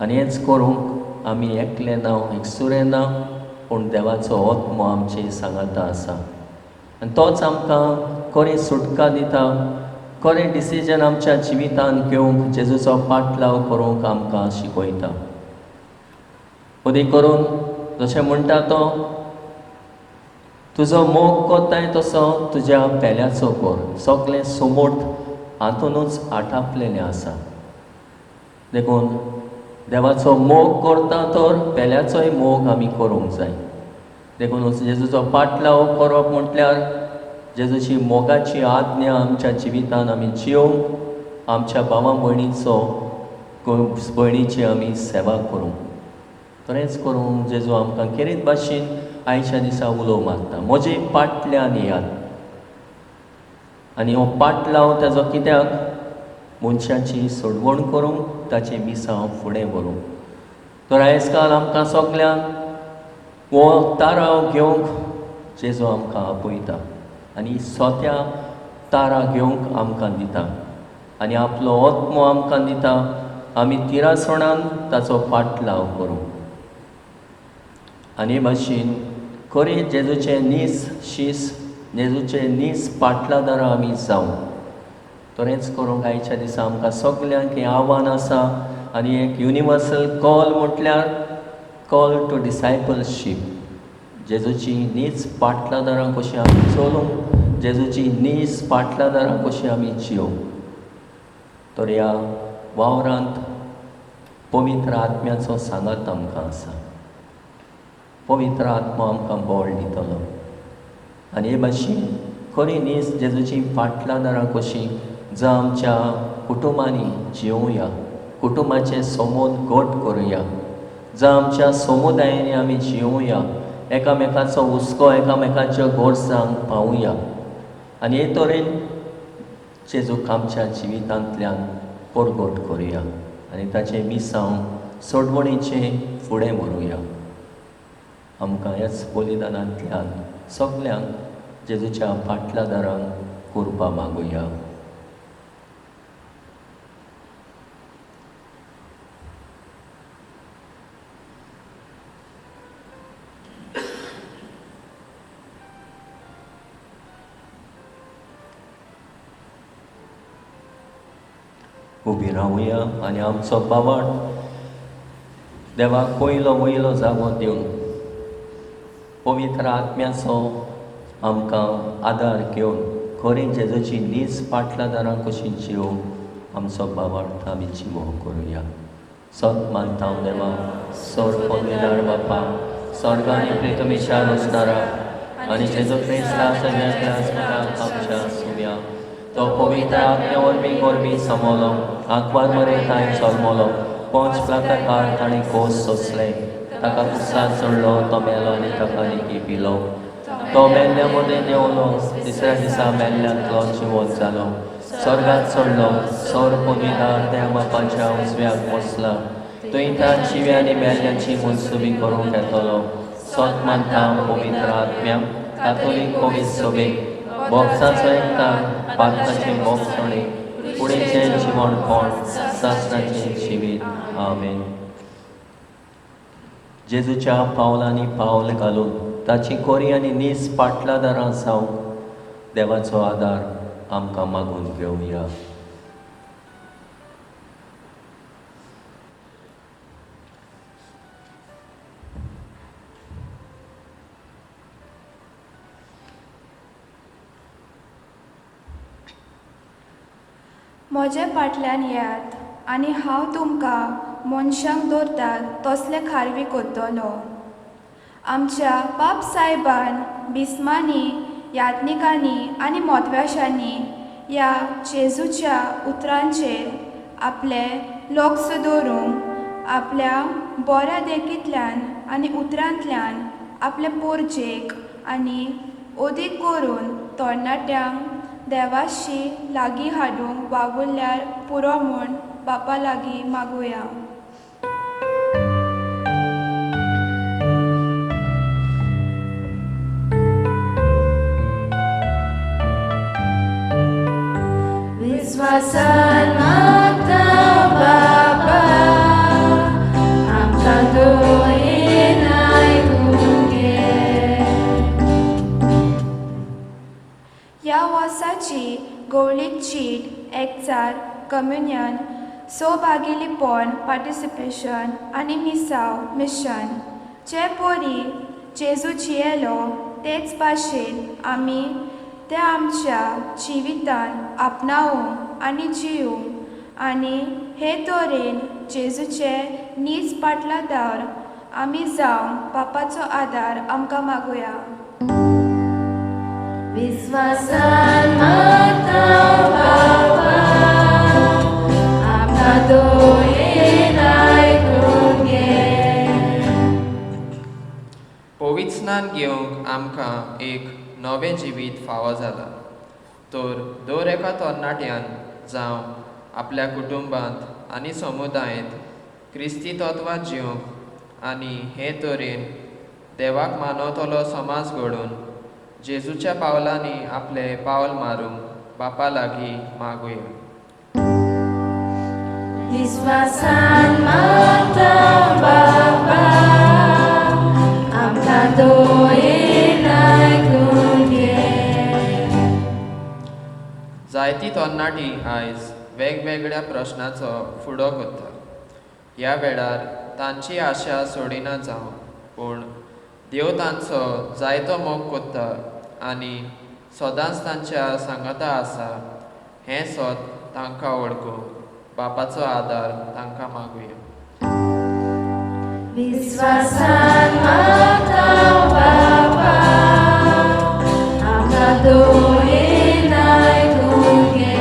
आनी हेंच करूंक आमी एकले ना, एकसुरे ना, पूण देवाचो आत्मो आमचे सांगाता आसा आनी तोच आमकां खरी सुटका दिता, खरें डिसिजन आमच्या जिवितान घेवंक जेजूचो पाटलाव करूंक आमकां शिकयता. अदी करून जशें म्हणटा तो तुजो मोग कोत्ताय तसो तुज्या पेल्याचो कर. सगळें सोमोट हातूनच आटापलेलें आसा. देखून देवाचो मोग करता तर पेल्याचोय मोग आमी करूंक जाय. देखून जेजूचो पाटलाव करप म्हटल्यार जेजूची मोगाची आज्ञा आमच्या जिवितान आमी जियोवंक, आमच्या भावा भयणीचो भयणीची आमी सेवा करूंक. तरेंच करूंक जेजू आमकां खेरीत भाशेन आयच्या दिसा उलो मारता, म्हजे पाटल्यान येयात. आनी हो पाटलाव ताजो कित्याक? मनशाची सोडवण करूंक, ताचें मिसांव फुडें व्हरूंक. तर आयज काल आमकां सगल्यांक हो ताराव घेवंक जेजू आमकां आपयता आनी सोत्या तारा घेवंक आमकां दिता आनी आपलो आत्मो आमकां दिता. आमी तिरासणान ताचो पाटलाव करूंक. आनी भाशेन खरें जेजूचें नीस शीस, जेजूचे नीस पाटलादारां आमी जावं. तरेंच करूंक आयच्या दिसा आमकां सगल्यांक हें आव्हान आसा आनी एक युनिवर्सल कॉल म्हटल्यार कॉल टू डिसायपलशीप. जेजूची नीच पाटलादारां कशीं आमी चलूंक, जेजूची नीच पाटलादारां कशीं आमी जियोवंक. तर ह्या वावरांत पवित्र आत्म्याचो सांगात आमकां आसा. पवित्र आत्मा आमकां बळ दितलो आनी हे भाशेन खरी नीस जेजूची फाटलादारां कशीं जावं आमच्या कुटुंबांनी जियोवया, कुटुंबाचें समोद घट करुया, जावं आमच्या समुदायांनी आमी जियोवया, एकामेकाचो हुस्को एकामेकाच्यो गोडसांक पावुया आनी हे तरेन जेजूक आमच्या जिवितांतल्यान परगट करुया आनी ताचें मिसांव सोडवणीचें फुडें व्हरुया. आमकां ह्याच बलिदानांतल्यान सगल्यांक जेजूच्या फाटल्या दारान कुरपा मागुया. उबी रावया आनी आमचो बाबाट देवाक पयलो वयलो जागो दिवन पवित्र आत्म्याचो आमकां आदार घेवन खरें जेजूची नीज पाटलादारां कशी जिवोवंक आमचो बाबार्थ आमी जिवो करुया. सत मानता देवा सोर पवित्र बापा स्वर्गानी प्रितमिशा रचणारा आनी जेजू क्रिस्ता आमच्या सुव्या तो पवित्र आत्म्या वरवीं गोरवीं समोलो आंकवार मरे तांय जल्मलो पंच प्लाताकार ताणें कोस सोंसले ताका कुसार चडलो तो मेलो आनी ताका निकी पिलो तो मेल्ल्या मदें देंवलो तिसऱ्या दिसा मेल्ल्यांतलो जिवोत जालो स्वर्गांत चडलो सौर पवित्र त्या बापाच्या उजव्याक बसला थंय त्या जिव्या आनी मेल्ल्याची मनसुबी करूंक येतलो. सत मानता पवित्र आत्म्या कातोलीक पवित्र सभेक बोक्साचो एकता पातकाचें बोक्सणे फुडेंचें जिवणपण सासणाचें जिवीत. आमेन. जेजूच्या पावलांनी पावल घालून ताची कोरी आनी नीज पाटलादारां जावंक देवाचो आदार आमकां मागून घेवया. म्हजे फाटल्यान येयात आनी हांव तुमकां मनशांक दवरतात तसले खारवी करतलो. आमच्या बाप सायबान बिस्मांनी याज्ञिकांनी आनी मोतव्याशांनी ह्या जेजूच्या उतरांचेर आपले लक्ष दवरूंक आपल्या बऱ्या देखींतल्यान आनी उतरांतल्यान आपले पोरजेक आनी अदीक करून तरणाट्यांक देवाशी लागीं हाडूंक वावुरल्यार पुरो म्हूण बापा लागीं मागुया. विश्वासान मागता बाबा आमकां दोयेन आयकूंक घे. ह्या वर्साची गवळीक चीट एकचार कम्युनियन सहभागिलीपण पार्टिसिपेशन आनी मिसाव मिशन जे परी जेजू जियेलो तेच भाशेन आमी ते आमच्या जिवितान आपणावंक आनी जिवूंक आनी हे तरेन जेजूचे नीज पाटलादार आमी जावंक बापाचो आदार आमकां मागुया. विश्वासान मागता बाबा आमकां दोयेन आयकूंक घे. पवित्रस्नान घेवंक आमकां एक नवें जिवीत फावो जालां तर दर एका तरणाट्यान जावं आपल्या कुटुंबांत आनी समुदायेंत क्रिस्ती तत्वां जिवंक आनी हे तरेन देवाक मानवतलो समाज घडोवन जेजूच्या पावलांनी आपलें पावल मारूंक बापा लागीं मागुया. विश्वासान मागता बाबा आमकां दोयेन आयकूंक घे. जायती तरणाटी आयज वेगवेगळ्या प्रश्नाचो फुडो करता. ह्या वेळार तांची आशा सोडिना जावं पूण देव तांचो जायतो मोग करता आनी सदांच तांच्या सांगाता आसा हें सत तांकां वळखूंक बापाचो आदार तांकां मागुया. विश्वासान मागता बाबा आमकां दोयेन आयकूंक घे.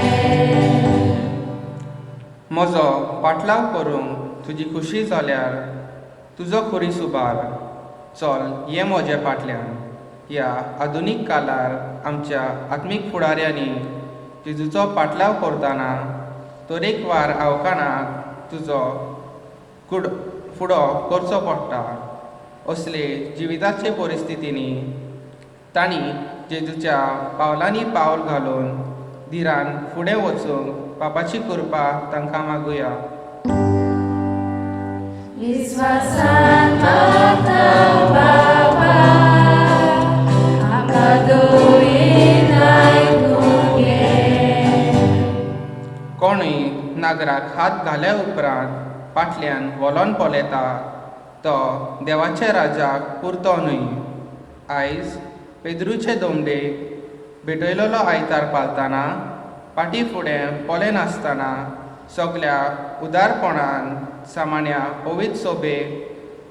म्हजो पाटलाव करूंक तुजी खुशी जाल्यार तुजो खुरीस उबार चल ये म्हजे फाटल्यान. ह्या आधुनीक काळार आमच्या आत्मीक फुडाऱ्यांनी जेजूचो पाटलाव करतना तरेकवार आवकाणाक तुजो फुडो करचो पडटा. असले जिविताचे परिस्थितींनी तांणी जेजूच्या पावलांनी पावल घालून धिरान फुडें वचूंक बापाची कृपा तांकां मागुया. विश्वासान मागता बाबा, आमकां दोळेनाय तुगे. कोणूय नागराक हात घाल्या उपरांत फाटल्यान वलोन पळयता तो देवाच्या राजाक पुरतो न्हय. आयज पेद्रूचे दोमडेक भेटयलेलो आयतार पालतना फाटीं फुडें पळयनासतना सगल्या उदारपणान सामान्या पवित्र सोबेक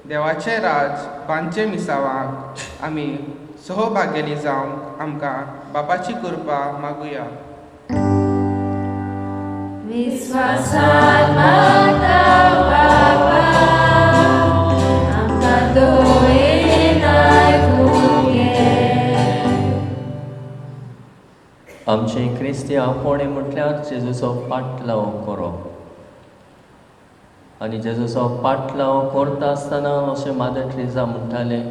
देवाचें राज बांदचे मिसावाक आमी सहभागेली जावंक आमकां बापाची कृपा मागुया. विश्वासान मागता बाबा, आमकां दोळेनाय तुगे. आमचे क्रिस्ती आपोवणें म्हटल्यार जेजूचो पाटलाव करप आनी जेजूचो पाटलाव करता आसतना अशें मादर ट्रिजा म्हणटालें,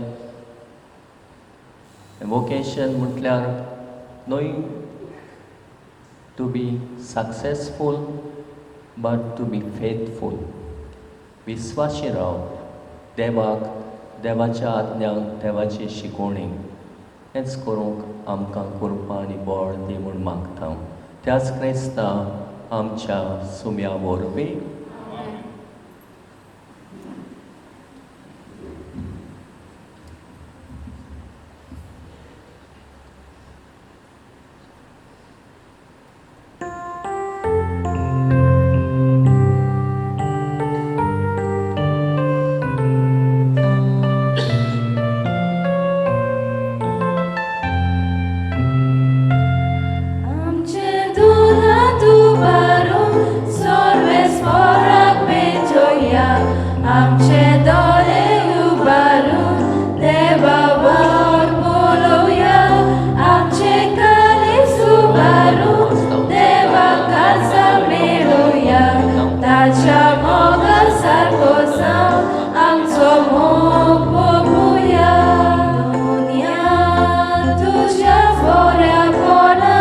वोकेशन म्हटल्यार न्हय to be successful but to be faithful. विस्वाशी रावप देवाक, देवाच्या आज्ञांक, देवाची शिकोवणीक, हेंच करूंक आमकां कृपा आनी बळ दी म्हूण मागता. त्याच क्रिस्ता आमच्या सुम्या वरवीं. आमचे दुनां उबारून सर्वेस्पराक पेटोवया, आमचे दोळे उबारून देवा वाट पळोवया, आमचे काळीज उबारून देवा काळजां मेळोवया, ताच्या मोगा सारको जावन आमचो मोग पळोवया. दुनिया तुज्या बऱ्यापणान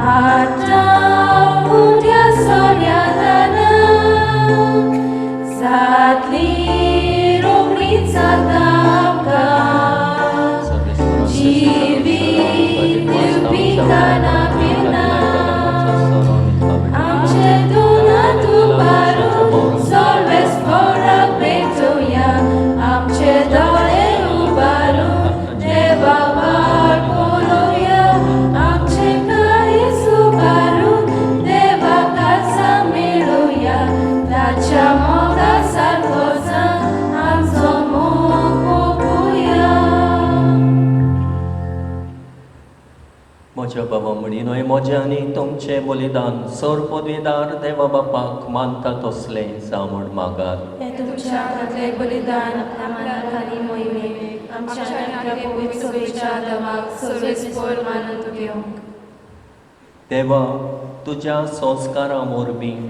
आतां उद्या सोऱ्यादाना जातली रोखडीच जाता आमकां जिवीत दिवपी खाणां पिणां. आमचे दुनां उबारून सर्वेस्पराक पेटोवया, आमचे दोळे उबारून देवा वाट पळोवया, आमचे काळीज उबारून देवा काळजां मेळोवया, ताच्या मोगा सारको जावन आमचो मोग पळोवया. म्हज्या बाबा म्हणीन म्हजें आनी तुमचें बलिदान सर पदवीदार देवा बापाक मानता तसलें जावं म्हूण मागात. हें तुमच्या हातांतलें बलिदान आपल्या मानाक आनी मोहिमेक आमच्या आनी आपल्या पवित्र सभेच्या देवाक सर्वेस्पर मानून घेवंक. देवा, तुज्या संस्कारां वरवीं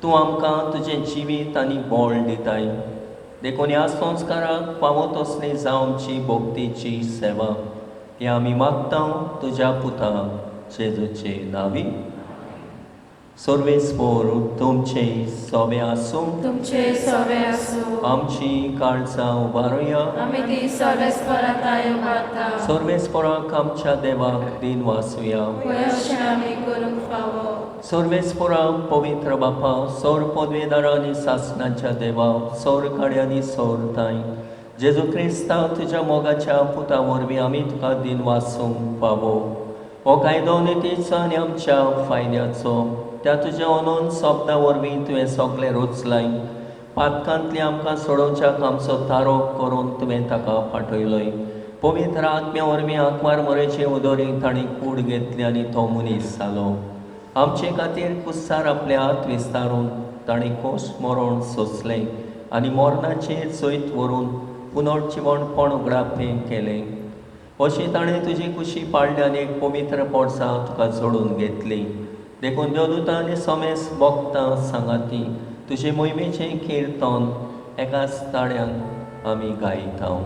तूं आमकां तुजें जिवीत आनी बळ दिताय, देखून ह्या संस्काराक फावो तसली जावची भक्तीची सेवा ही आमी मागता तुज्या पुता जेजूचे नांवी. सर्वेस्पर तुमचे सोबे आसूं. तुमचे सोबे आसूं. आमची काळजां उबारुया. आमी ती सर्वेस्पराक उबारता. सर्वेस्पराक आमच्या देवाक दिन वासुया. पळय अशें आमी करूंक फावो. सर्वेस्पराक पवित्र बापा, सौर पदवेदार आनी सासणाच्या देवा, सौर काड्यांनी सौर ताय जेजू क्रिस्ता तुज्या मोगाच्या पुता वरवीं आमी तुका दिन वासूंक फावो. हो कायदो नितीचो आनी आमच्या फायद्याचो. त्या तुज्या अनून शब्दा वरवीं तुवें सगळें रचलाय. पातकांतली आमकां सोडोवच्याक आमचो तारो करून तुवें ताका पाठयलोय. पवित्र आत्म्या वरवीं आंकवार मरेचे उदरी तांणी कूड घेतली आनी तो मनीस जालो. आमचे खातीर कुस्सार आपले हात विस्तारून तांणी खोस मरण सोंसलें आनी मरणाचेर जैत व्हरून पुनर्जिवणपण उगडापें केलें. अशी ताणें तुजी कुशी पाडली आनी एक पवित्र पोरसां तुका जोडून घेतली. देखून देवदूतां आनी समेस भक्तां सांगाती तुजे मोहिमेचें किर्तन एकाच ताळ्यान आमी गायता.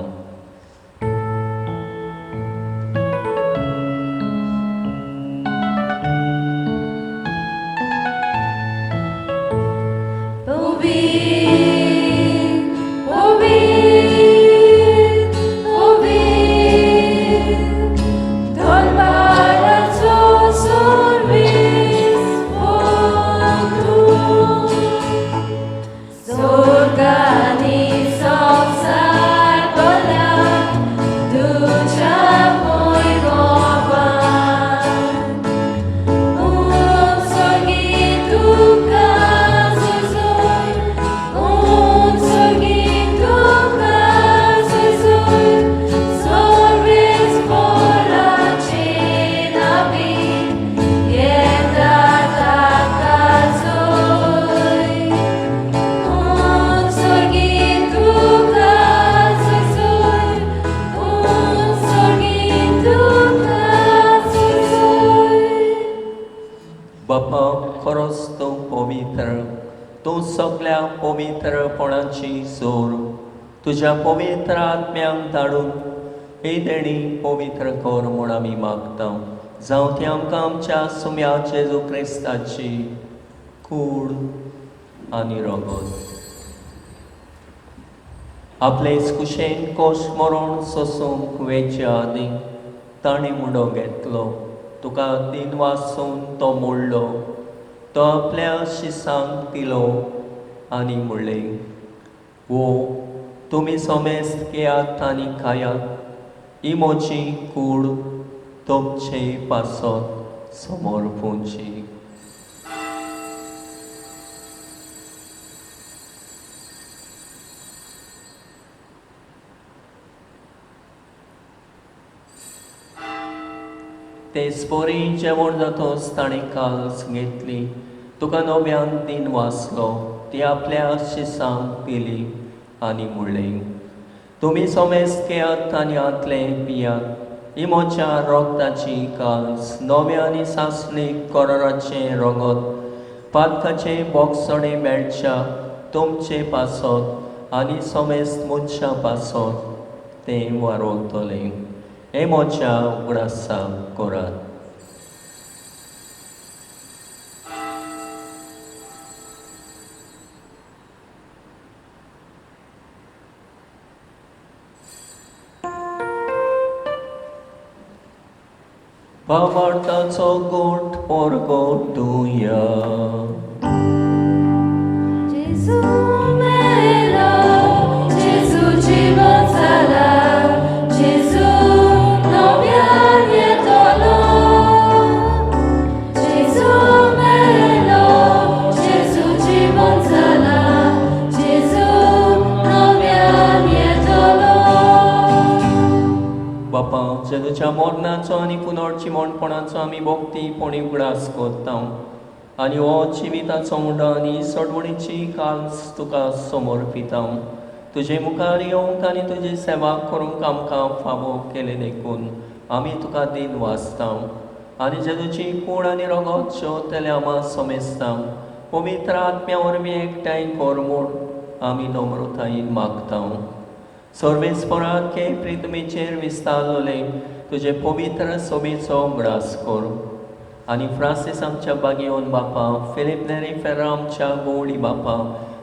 बापा, खरोच तूं पवित्र, तूं सगल्या पवित्रपणाची सोर. तुज्या पवित्र आत्म्यांक धाडून ही देणी पवित्र कर म्हूण आमी मागता. जावं ती आमकां आमच्या सुम्या जेजू क्रिस्ताची कूड आनी रगत. आपले कुशेन कोश मरण सोसूंक वेचे आदीं ताणें मुंडो घेतलो. तुका दिन वासून तो मोडलो. तो आपल्या शिसांक दिलो आनी म्हणलें, वो तुमी समेस्त घेयात आनी खायात, ही म्हजी कूड तुमचे पासत समर्पूंची. तेच परी जेवण जातोच ताणें काल्स घेतली. तुका नव्यान दिन वाचलो. ती आपल्या शिसांक दिली आनी म्हणलें, तुमी समेस्त घेयात आनी हांतलें पियात, ही म्हज्या रगताची काल्स, नव्या आनी सासणीक कराराचें रगत, पातकाचें बोगसणें मेळच्या तुमचे पासत आनी समेस्त मनशां पासत तें वारवतलें. हें म्हज्या उगडासाक करात. भावार्थाचो गोट परगटुया. जेजू मेलो, जेजू जिवंत जाला, जेजू नव्यान येतलो. जेजू मेलो, जेजू जिवंत जाला, जेजू नव्यान येतलो. बापा, जेजूच्या मरणाचो आनी पुनर्जिवणपणाचो आमी भक्तीपणी उगडास करता आनी हो जिविताचो मुंडो आनी सोडवणीची काल्स तुका समर्पिता. तुजे मुखार येवंक आनी तुजी सेवा करूंक आमकां फावो केलें देखून आमी तुका दिन वाचता आनी जेजूची कूड आनी रगत जेवतले आमा समेस्ता पवित्र आत्म्या वरवीं एकठांय कर म्हूण आमी नम्रतायेन मागता. सर्वेस्पराक हे पृथ्वीचेर विस्तारलें तुजे पवित्र सोबीचो उगडास कर आनी फ्रांसीस आमच्या बागेवन बापा, फिलीप नेरी फेर्रा आमच्या गवळी बापा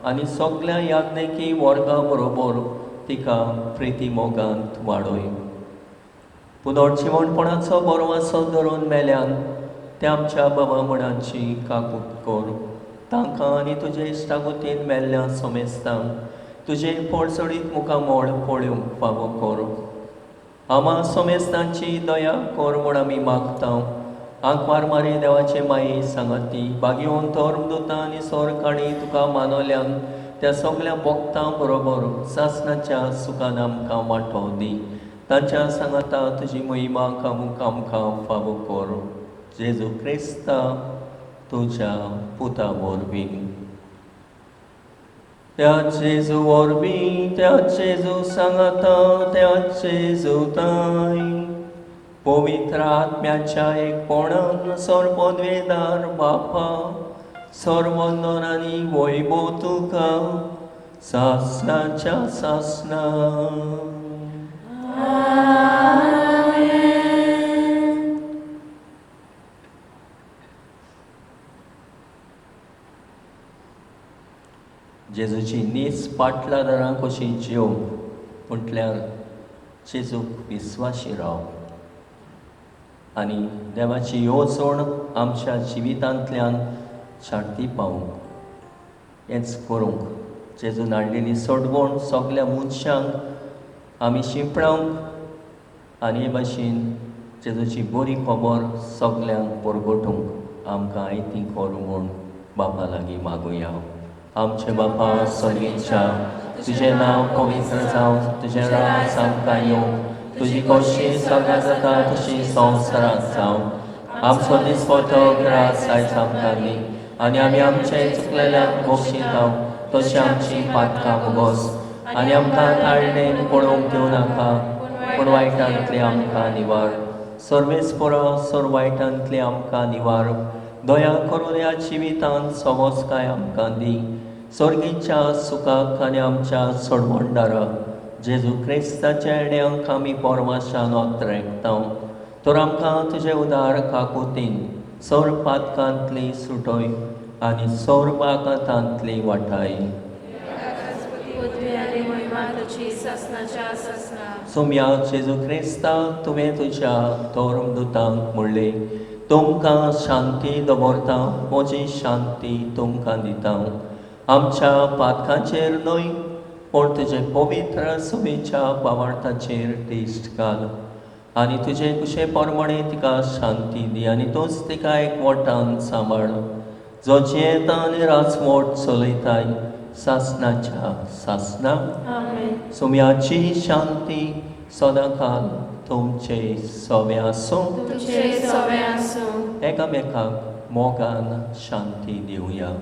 आनी सगल्या याज्ञिकी वर्गा बरोबर तिका प्रिती मोगांत वाडय. पुनर्जिवणपणाचो बरवासो धरून मेल्यान त्या आमच्या बाबा म्हणांची काकूत कर. तांकां आनी तुजे इश्टागोतीन मेल्ल्या समेस्तांक तुजें पडसडीत मुखामळ पळोवंक फावो कर. आमा समेस्तांची दया कर म्हूण आमी मागता. आंकवार मारी देवाचे माई सांगाती बागेवन धर्मदुतां आनी सोरकाणी तुका मानवल्यान त्या सगल्या भक्तां बरोबर सासणाच्या सुखान आमकां वांटो दी. तांच्या सांगाता तुजी महिमा कामूक आमकां फावो कर. जेजू क्रिस्ता तुज्या पुता वरवीं. त्या जेजू वरवीं, त्या जेजू सांगाता, त्या जेजू ताय पवित्र आत्म्याच्या एकपणान सर्वपदवेदार बापा सर्वंदन आनी वैभव तुका सासनाच्या सासना. जेजूची नीज पाटलादारां कशी जेवंक म्हटल्यार जेजूक विस्वाशी राव आनी देवाची येवजण आमच्या जिवितांतल्यान शांती पावूंक हेंच करूंक जेजून हाडलेली सोडवण सगल्या मनशांक आमी शिंपडावंक आनी हे भाशेन जेजूची बरी खबर सगल्यांक परगटूंक आमकां आयती करूं म्हूण बापा लागीं मागुया. आमचे बापा सर्गेच्या, तुजें नांव पवित्र जावं, तुजें राज आमकां येवं, तुजी खोशी सगळ्या जाता तशी संवसारांत जावं. आमचो दिसपटो ग्रास आयज आमकां दी आनी आमी आमचे चुकलेल्यांक बक्षिताव तशी आमची पातकां मुगोस आनी आमकां ताळणेन पळोवंक दिवं नाका पूण वायटांतले आमकां निवार. सर्वेस्परा सर वायटांतले आमकां निवार. दया करून ह्या जिवितांत समजकाय आमकां दी. सर्गीच्या सुखाक आनी आमच्या सोडवणदारा जेजू क्रिस्ताच्या येण्यांक आमी परमाशान ओतरेकता तर आमकां तुजे उदार काकुतीन सर पातकांतली सुटय आनी सर बाकातांतली वाटाय. सोम्या जेजू क्रिस्ता, तुवें तुज्या धर्मदुतांक म्हणलें, तुमकां शांती दवरता, म्हजी शांती तुमकां दिता. आमच्या पातकांचेर न्हय पूण तुजे पवित्र सभेच्या बावार्थाचेर दिश्ट घाल आनी तुजे कुशे प्रमाणे तिका शांती दी आनी तूंच तिका एकवटान सांबाळ, जो जियेता आनी राजमोट चलयताय सासनाच्या सासना. सोम्याची शांती सदांकाल तुमचे सवे आसूं. एकामेकाक मोगान शांती दिवया.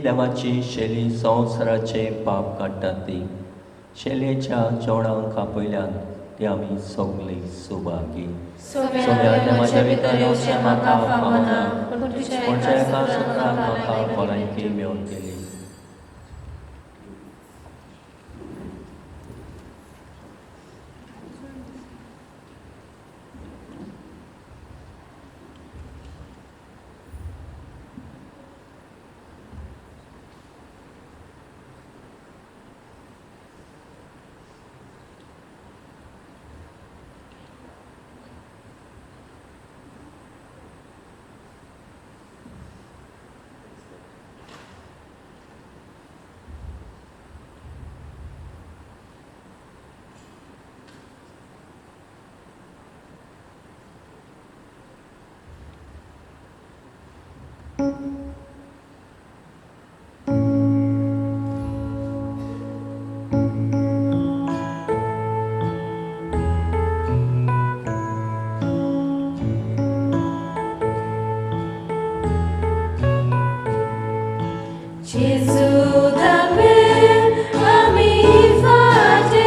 देवाची शैली संवसाराचे पाप काडटा ती शैलेच्या जेवणांक आपयल्यान ती आमी सगळी सुभागी. म्हज्या भितर येवचें म्हाका फावना पूण तुज्या एका सुत्रान म्हाका भलायकी मेळून गेली. Gesù da me, a mi fate,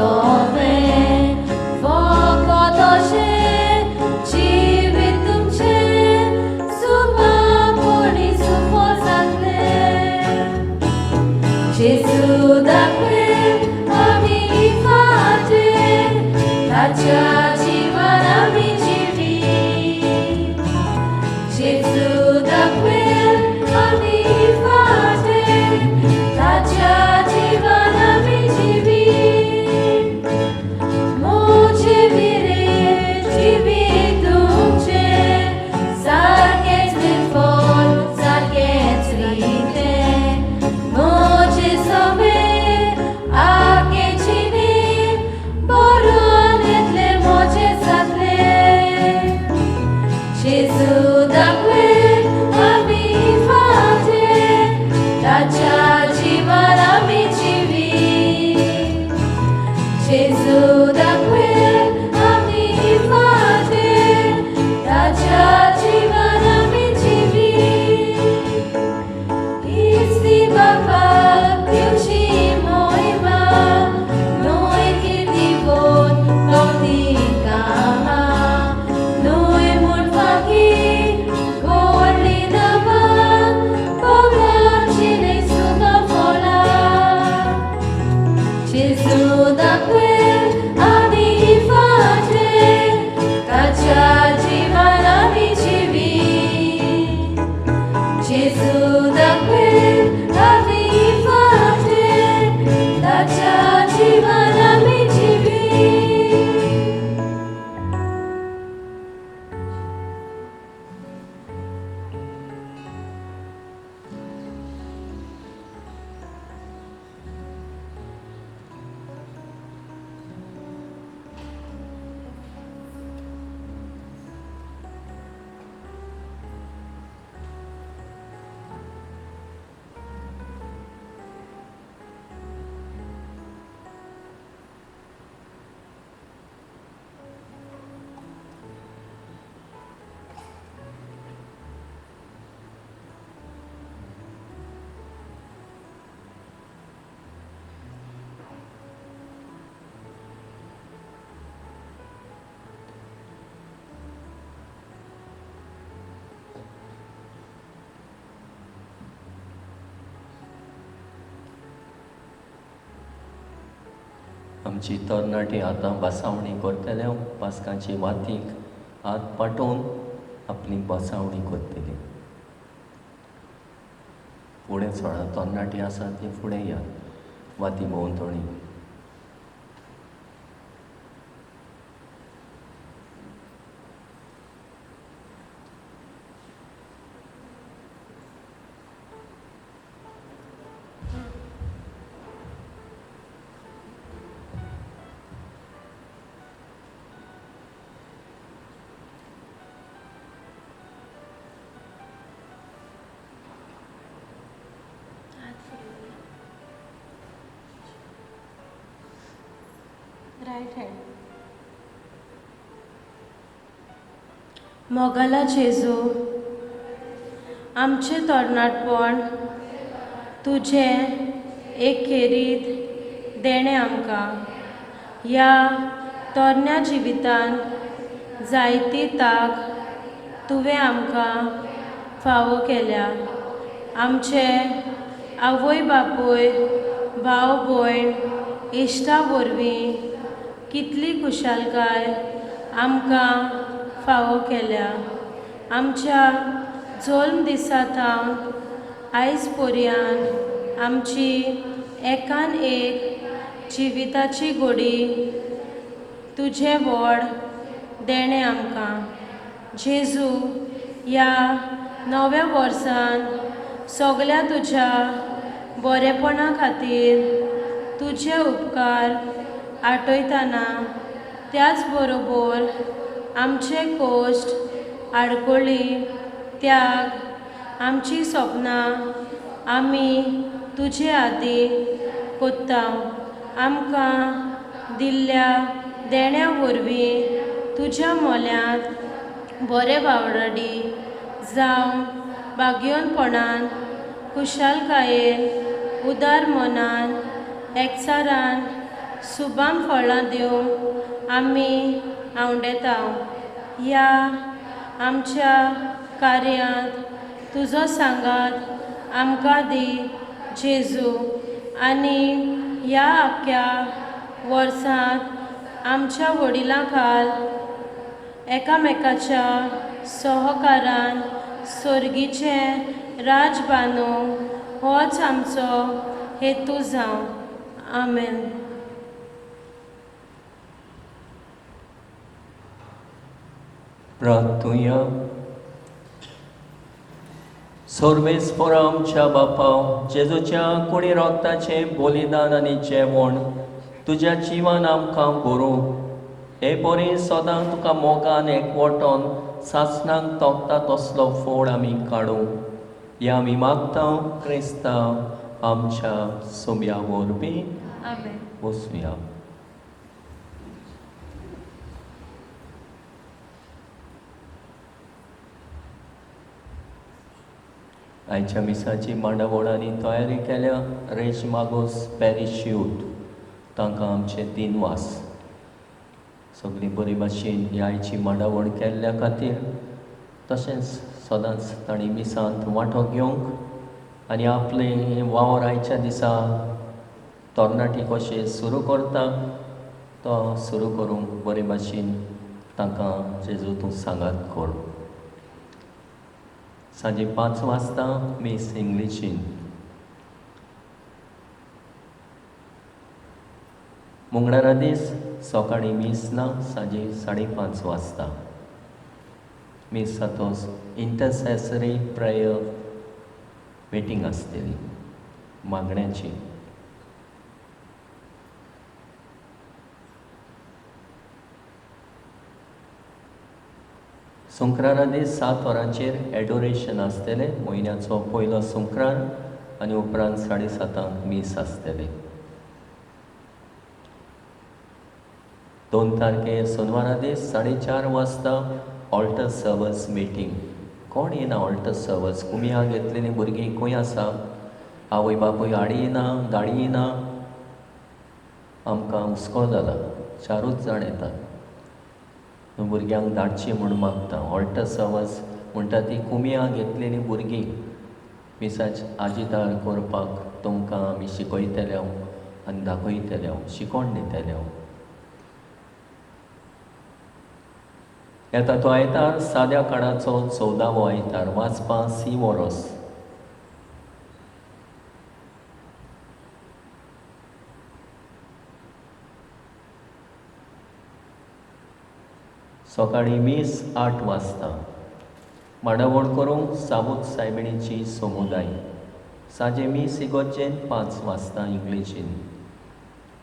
सोंपें फकत अशें जिवीत तुमचें सुमापणी सुफळ जातलें. जेजू दाखयल आमी फाटीं ताच्या जिवान आमी जिवी. जेजू दाखयल आमी फाटीं ताच्या जिवान आमी जिवी. म्हजें विरे जिवीत तुमचें सारकेंच निर्फळ सारकेंच रितें. म्हजें सोंपें आख्खें जिणें भरून येतलें म्हजें जातलें. जेजू दाखयल आमी फाटीं ताच्या जिवान आमी जिवी. जेजू दाखयल आमी फाटीं ताच्या जिवान आमी जिवी. हीच बापाक दिवची मोहिमा न्हय कीर्तिवंत कौतीक कामां न्हय म्हूण फाकी व्हडलीं नांवां बगर जिणें सुखां फळां. जेजू दाखयल आमी फाटीं ताच्या जिवान आमी जिवी. जेजू दाखयल आमी फाटीं ताच्या जिवान आमी जिवी. आमची तरणाटी आतां बसावणी करतले, पास्कांची वातीक हात पाटोवन आपली बसावणी करतली. फुडें सोडा, तरणाटी आसा ती फुडें या वाती भोंवतणी. Right hand. मोगाला जेजू, आमचें तरणाटपण तुजें एक खेरीत देणें आमकां. ह्या तरण्या जिवितांत जायती तांक तुवें आमकां फावो केल्या. आमचे आवय बापूय, भाव भयण, इश्टा वरवीं कितली खुशालकाय आमकां फावो केल्या. आमच्या जल्म दिसा थावन आयज पर्यंत आमची एकान एक जिविताची गोडी तुजें व्हड देणें आमकां. जेजू, ह्या नव्या वर्सान सगल्या तुज्या बरेपणा खातीर तुजे उपकार आठयतना त्याच बरोबर आमचे कश्ट, आडखळी, त्याग, आमची सपनां आमी तुजे आदीं कोत्ता. आमकां दिल्ल्या देण्या वरवीं तुज्या मोल्यांत बरे वावराडी जावं भाग्योनपणान, खुशालकायेन, उदार मनान, एकचारान सुबाम फळां दिवंक आमी आंवडेता. ह्या आमच्या कार्यांत तुजो सांगात आमकां दी जेजू, आनी ह्या आख्ख्या वर्सांत आमच्या वडिलां खाल एकामेकाच्या सहकारान सर्गीचें राज बांदूंक होच आमचो हेतू जावं. आमेन. प्रार्थुया. सर्वेस्पोरा आमच्या बापा, जेजूच्या कुडी रोगताचें बलिदान आनी जेवण तुज्या जिवान आमकां बरोवं हे बरी सदां तुका मोगान एकवटोन सासणाक तोखता तसलो फोड आमी काडूं. ह्या आमी मागता क्रिस्तांव आमच्या सोम्या वरवीं. आमेन. वचुया. आयच्या मिसाची मांडावळ आनी तयारी केल्या रेज मागोस पॅरीश यूथ, तांकां आमचे दिनवास. सगळी बरी भाशेन ही आयची मांडावळ केल्ल्या खातीर, तशेंच सदांच तांणी मिसांत वांटो घेवंक आनी आपले वावर आयच्या दिसा तरणाटी कशें सुरू करता तो सुरू करूंक बरे भाशेन तांकां जेजू तूं सांगात कर. सांजे 5 वाजता मीस इंग्लिशीन. मंगळारा दीस सकाळीं मीस ना, सांजे 5:30 वाजता मीस जातोच इंटरसेसरी प्रेयर मिटींग आसतली मागण्याची. संक्रारा दीस 7 वरांचेर एडोरेशन आसतलें, म्हयन्याचो पयलो संक्रार, आनी उपरांत 7:30 मीस आसतलें. 2 तारखे सोनवारा दीस 4:30 वाजता ऑल्टर सर्वस मिटींग. कोण येना ऑल्टर सर्वस? कुमिया घेतलेलीं भुरगीं खंय आसा? आवय बापूय हाडी येना, धाडी येना, आमकां हुस्को जाला. 4 जाण येतात. भुरग्यांक धाडची म्हूण मागता. ऑल्टर सर्वस म्हणटा ती कुमिया घेतलेलीं भुरगीं मिसाच आजिदार करपाक तुमकां आमी शिकयतले आनी दाखयतले, शिकोवन दितले. येता तो आयतार साद्या काळाचो 14वो आयतार, वाचपा सी वोरोस. सकाळीं मीस 8 वाजता. मांडावळ करूंक साबूत सायबिणीची समुदाय. सांजे मीस इगोर्जेन 5 वाजता इंग्लिशीन.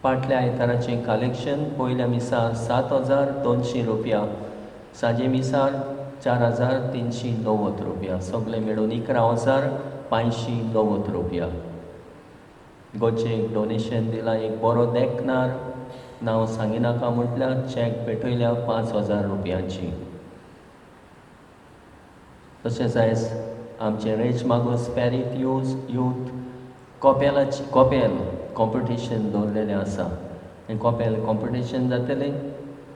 पाटल्या आयताराचें कलेक्शन पयल्या मिसार 7,200 रुपया, सांजे मिसार 4,390 रुपया, सगळे मेळून 11,590 रुपया. गोचेक डोनेशन दिलां एक बरो देखणार, नांव सांगिनाका म्हटल्यार चॅक पेटयल्या 5,000 रुपयांची. तशेंच आयज आमचें रेज मागोस पॅरीट यूथ कॉपेलाची कॉपेल कॉम्पिटिशन दवरलेलें आसा. हें कॉपेल कॉम्पिटिशन जातलें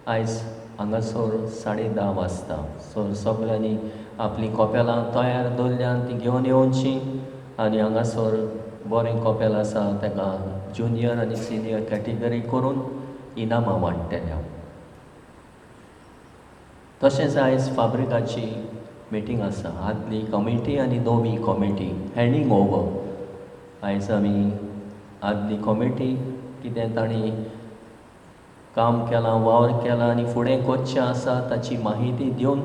आयज हांगासर 10:30 वाजता. सो सगळ्यांनी आपलीं कॉपेलां तयार दवरल्या तीं घेवन येवचीं आनी हांगासर बरें कॉपेल आसा ताका ज्युनियर आनी सिनियर कॅटेगरी करून इनामां वांट्टले. तशेंच आयज फाब्रिकाची मिटींग आसा, आदली कमिटी आनी नवी कमिटी हँडींग ओवर. आयज आमी आदली कमिटी कितें तांणी काम केलां, वावर केला आनी फुडें करचें आसा ताची माहिती दिवन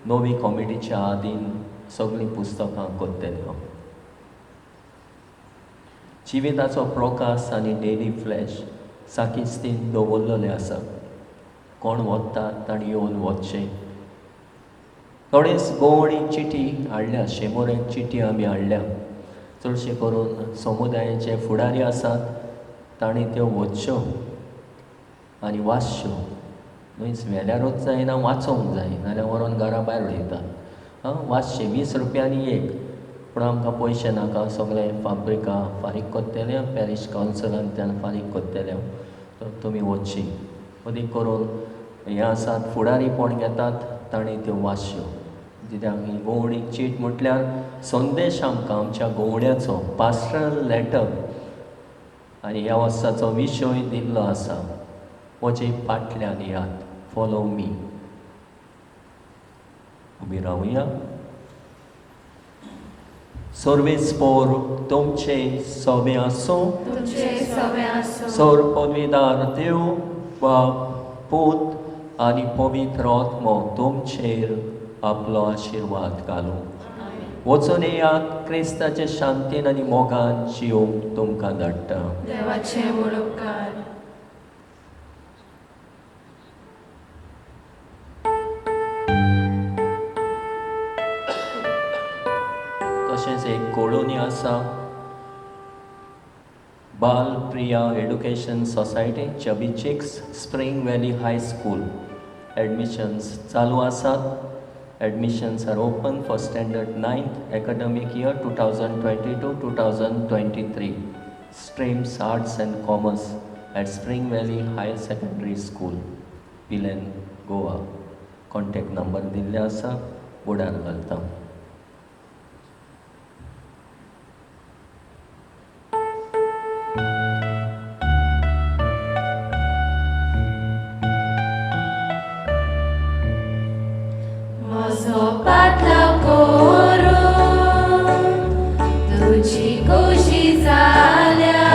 नवी कमिटीच्या आदीन सगळीं पुस्तकां करतले. जिविताचो प्रकाश आनी डेली फ्लॅश साकिस्तीन दवरलेले आसा. कोण वता तांणी येवन वचचें. थोडेच गोवणी चिटी हाडल्या, 100 चिटी आमी हाडल्या. चडशे करून समुदायाचे फुडारी आसात तांणी त्यो वचच्यो आनी वाचच्यो. न्हय व्हेल्यारूच जायना, वाचोंक जाय, नाल्यार व्हरोन घरा भायर उडयतात. आं, वाचचें 20 रुपयांनी एक. पूण आमकां पयशे नाका, सगळें फाब्रिका फारीक करतले, पॅरीश कावन्सिलांतल्यान फारीक करतले. तर तुमी वचची. अदीक करून हें आसात फुडारीपण घेतात तांणी त्यो वाचच्यो, कित्याक ही गोवणीक चीट म्हटल्यार संदेश आमकां आमच्या गोवण्याचो पास्टरल लेटर आनी ह्या वर्साचो विशय दिल्लो आसा, म्हजे फाटल्यान यात, फॉलो मी. उबी रावया. सर्वेस्पोर तुमचे सोबे आसूं, सर पदवीदार देव बाप पूत आनी पवित्र आत्मो तुमचेर आपलो आशिर्वाद घालूं. वचून येयात, क्रिस्ताचे शांतीन आनी मोगान जिवंक तुमकां धाडटा. देवाचे व्हड उपकार. तशेंच एक कॉलोनी आसा, Bal Priya education society, Chubby Cheeks, Spring Valley High School. Admissions चालू आसात. Admissions are open for standard 9th academic year 2022-2023. Streams arts and commerce at Spring Valley Higher Secondary School, Pilerne, Goa. Contact number दिल्ले आसा, बोर्डार घालता. म्हजो पाटलाव करून तुजी खोशी जाल्या,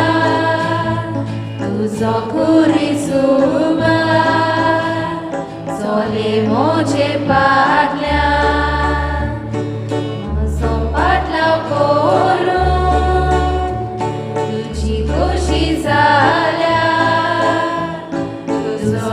तुजो खुरी सुमार चले म्हजे पाटल्यान. म्हजो पाटलाव करून तुजी खोशी जाल्या, तुजो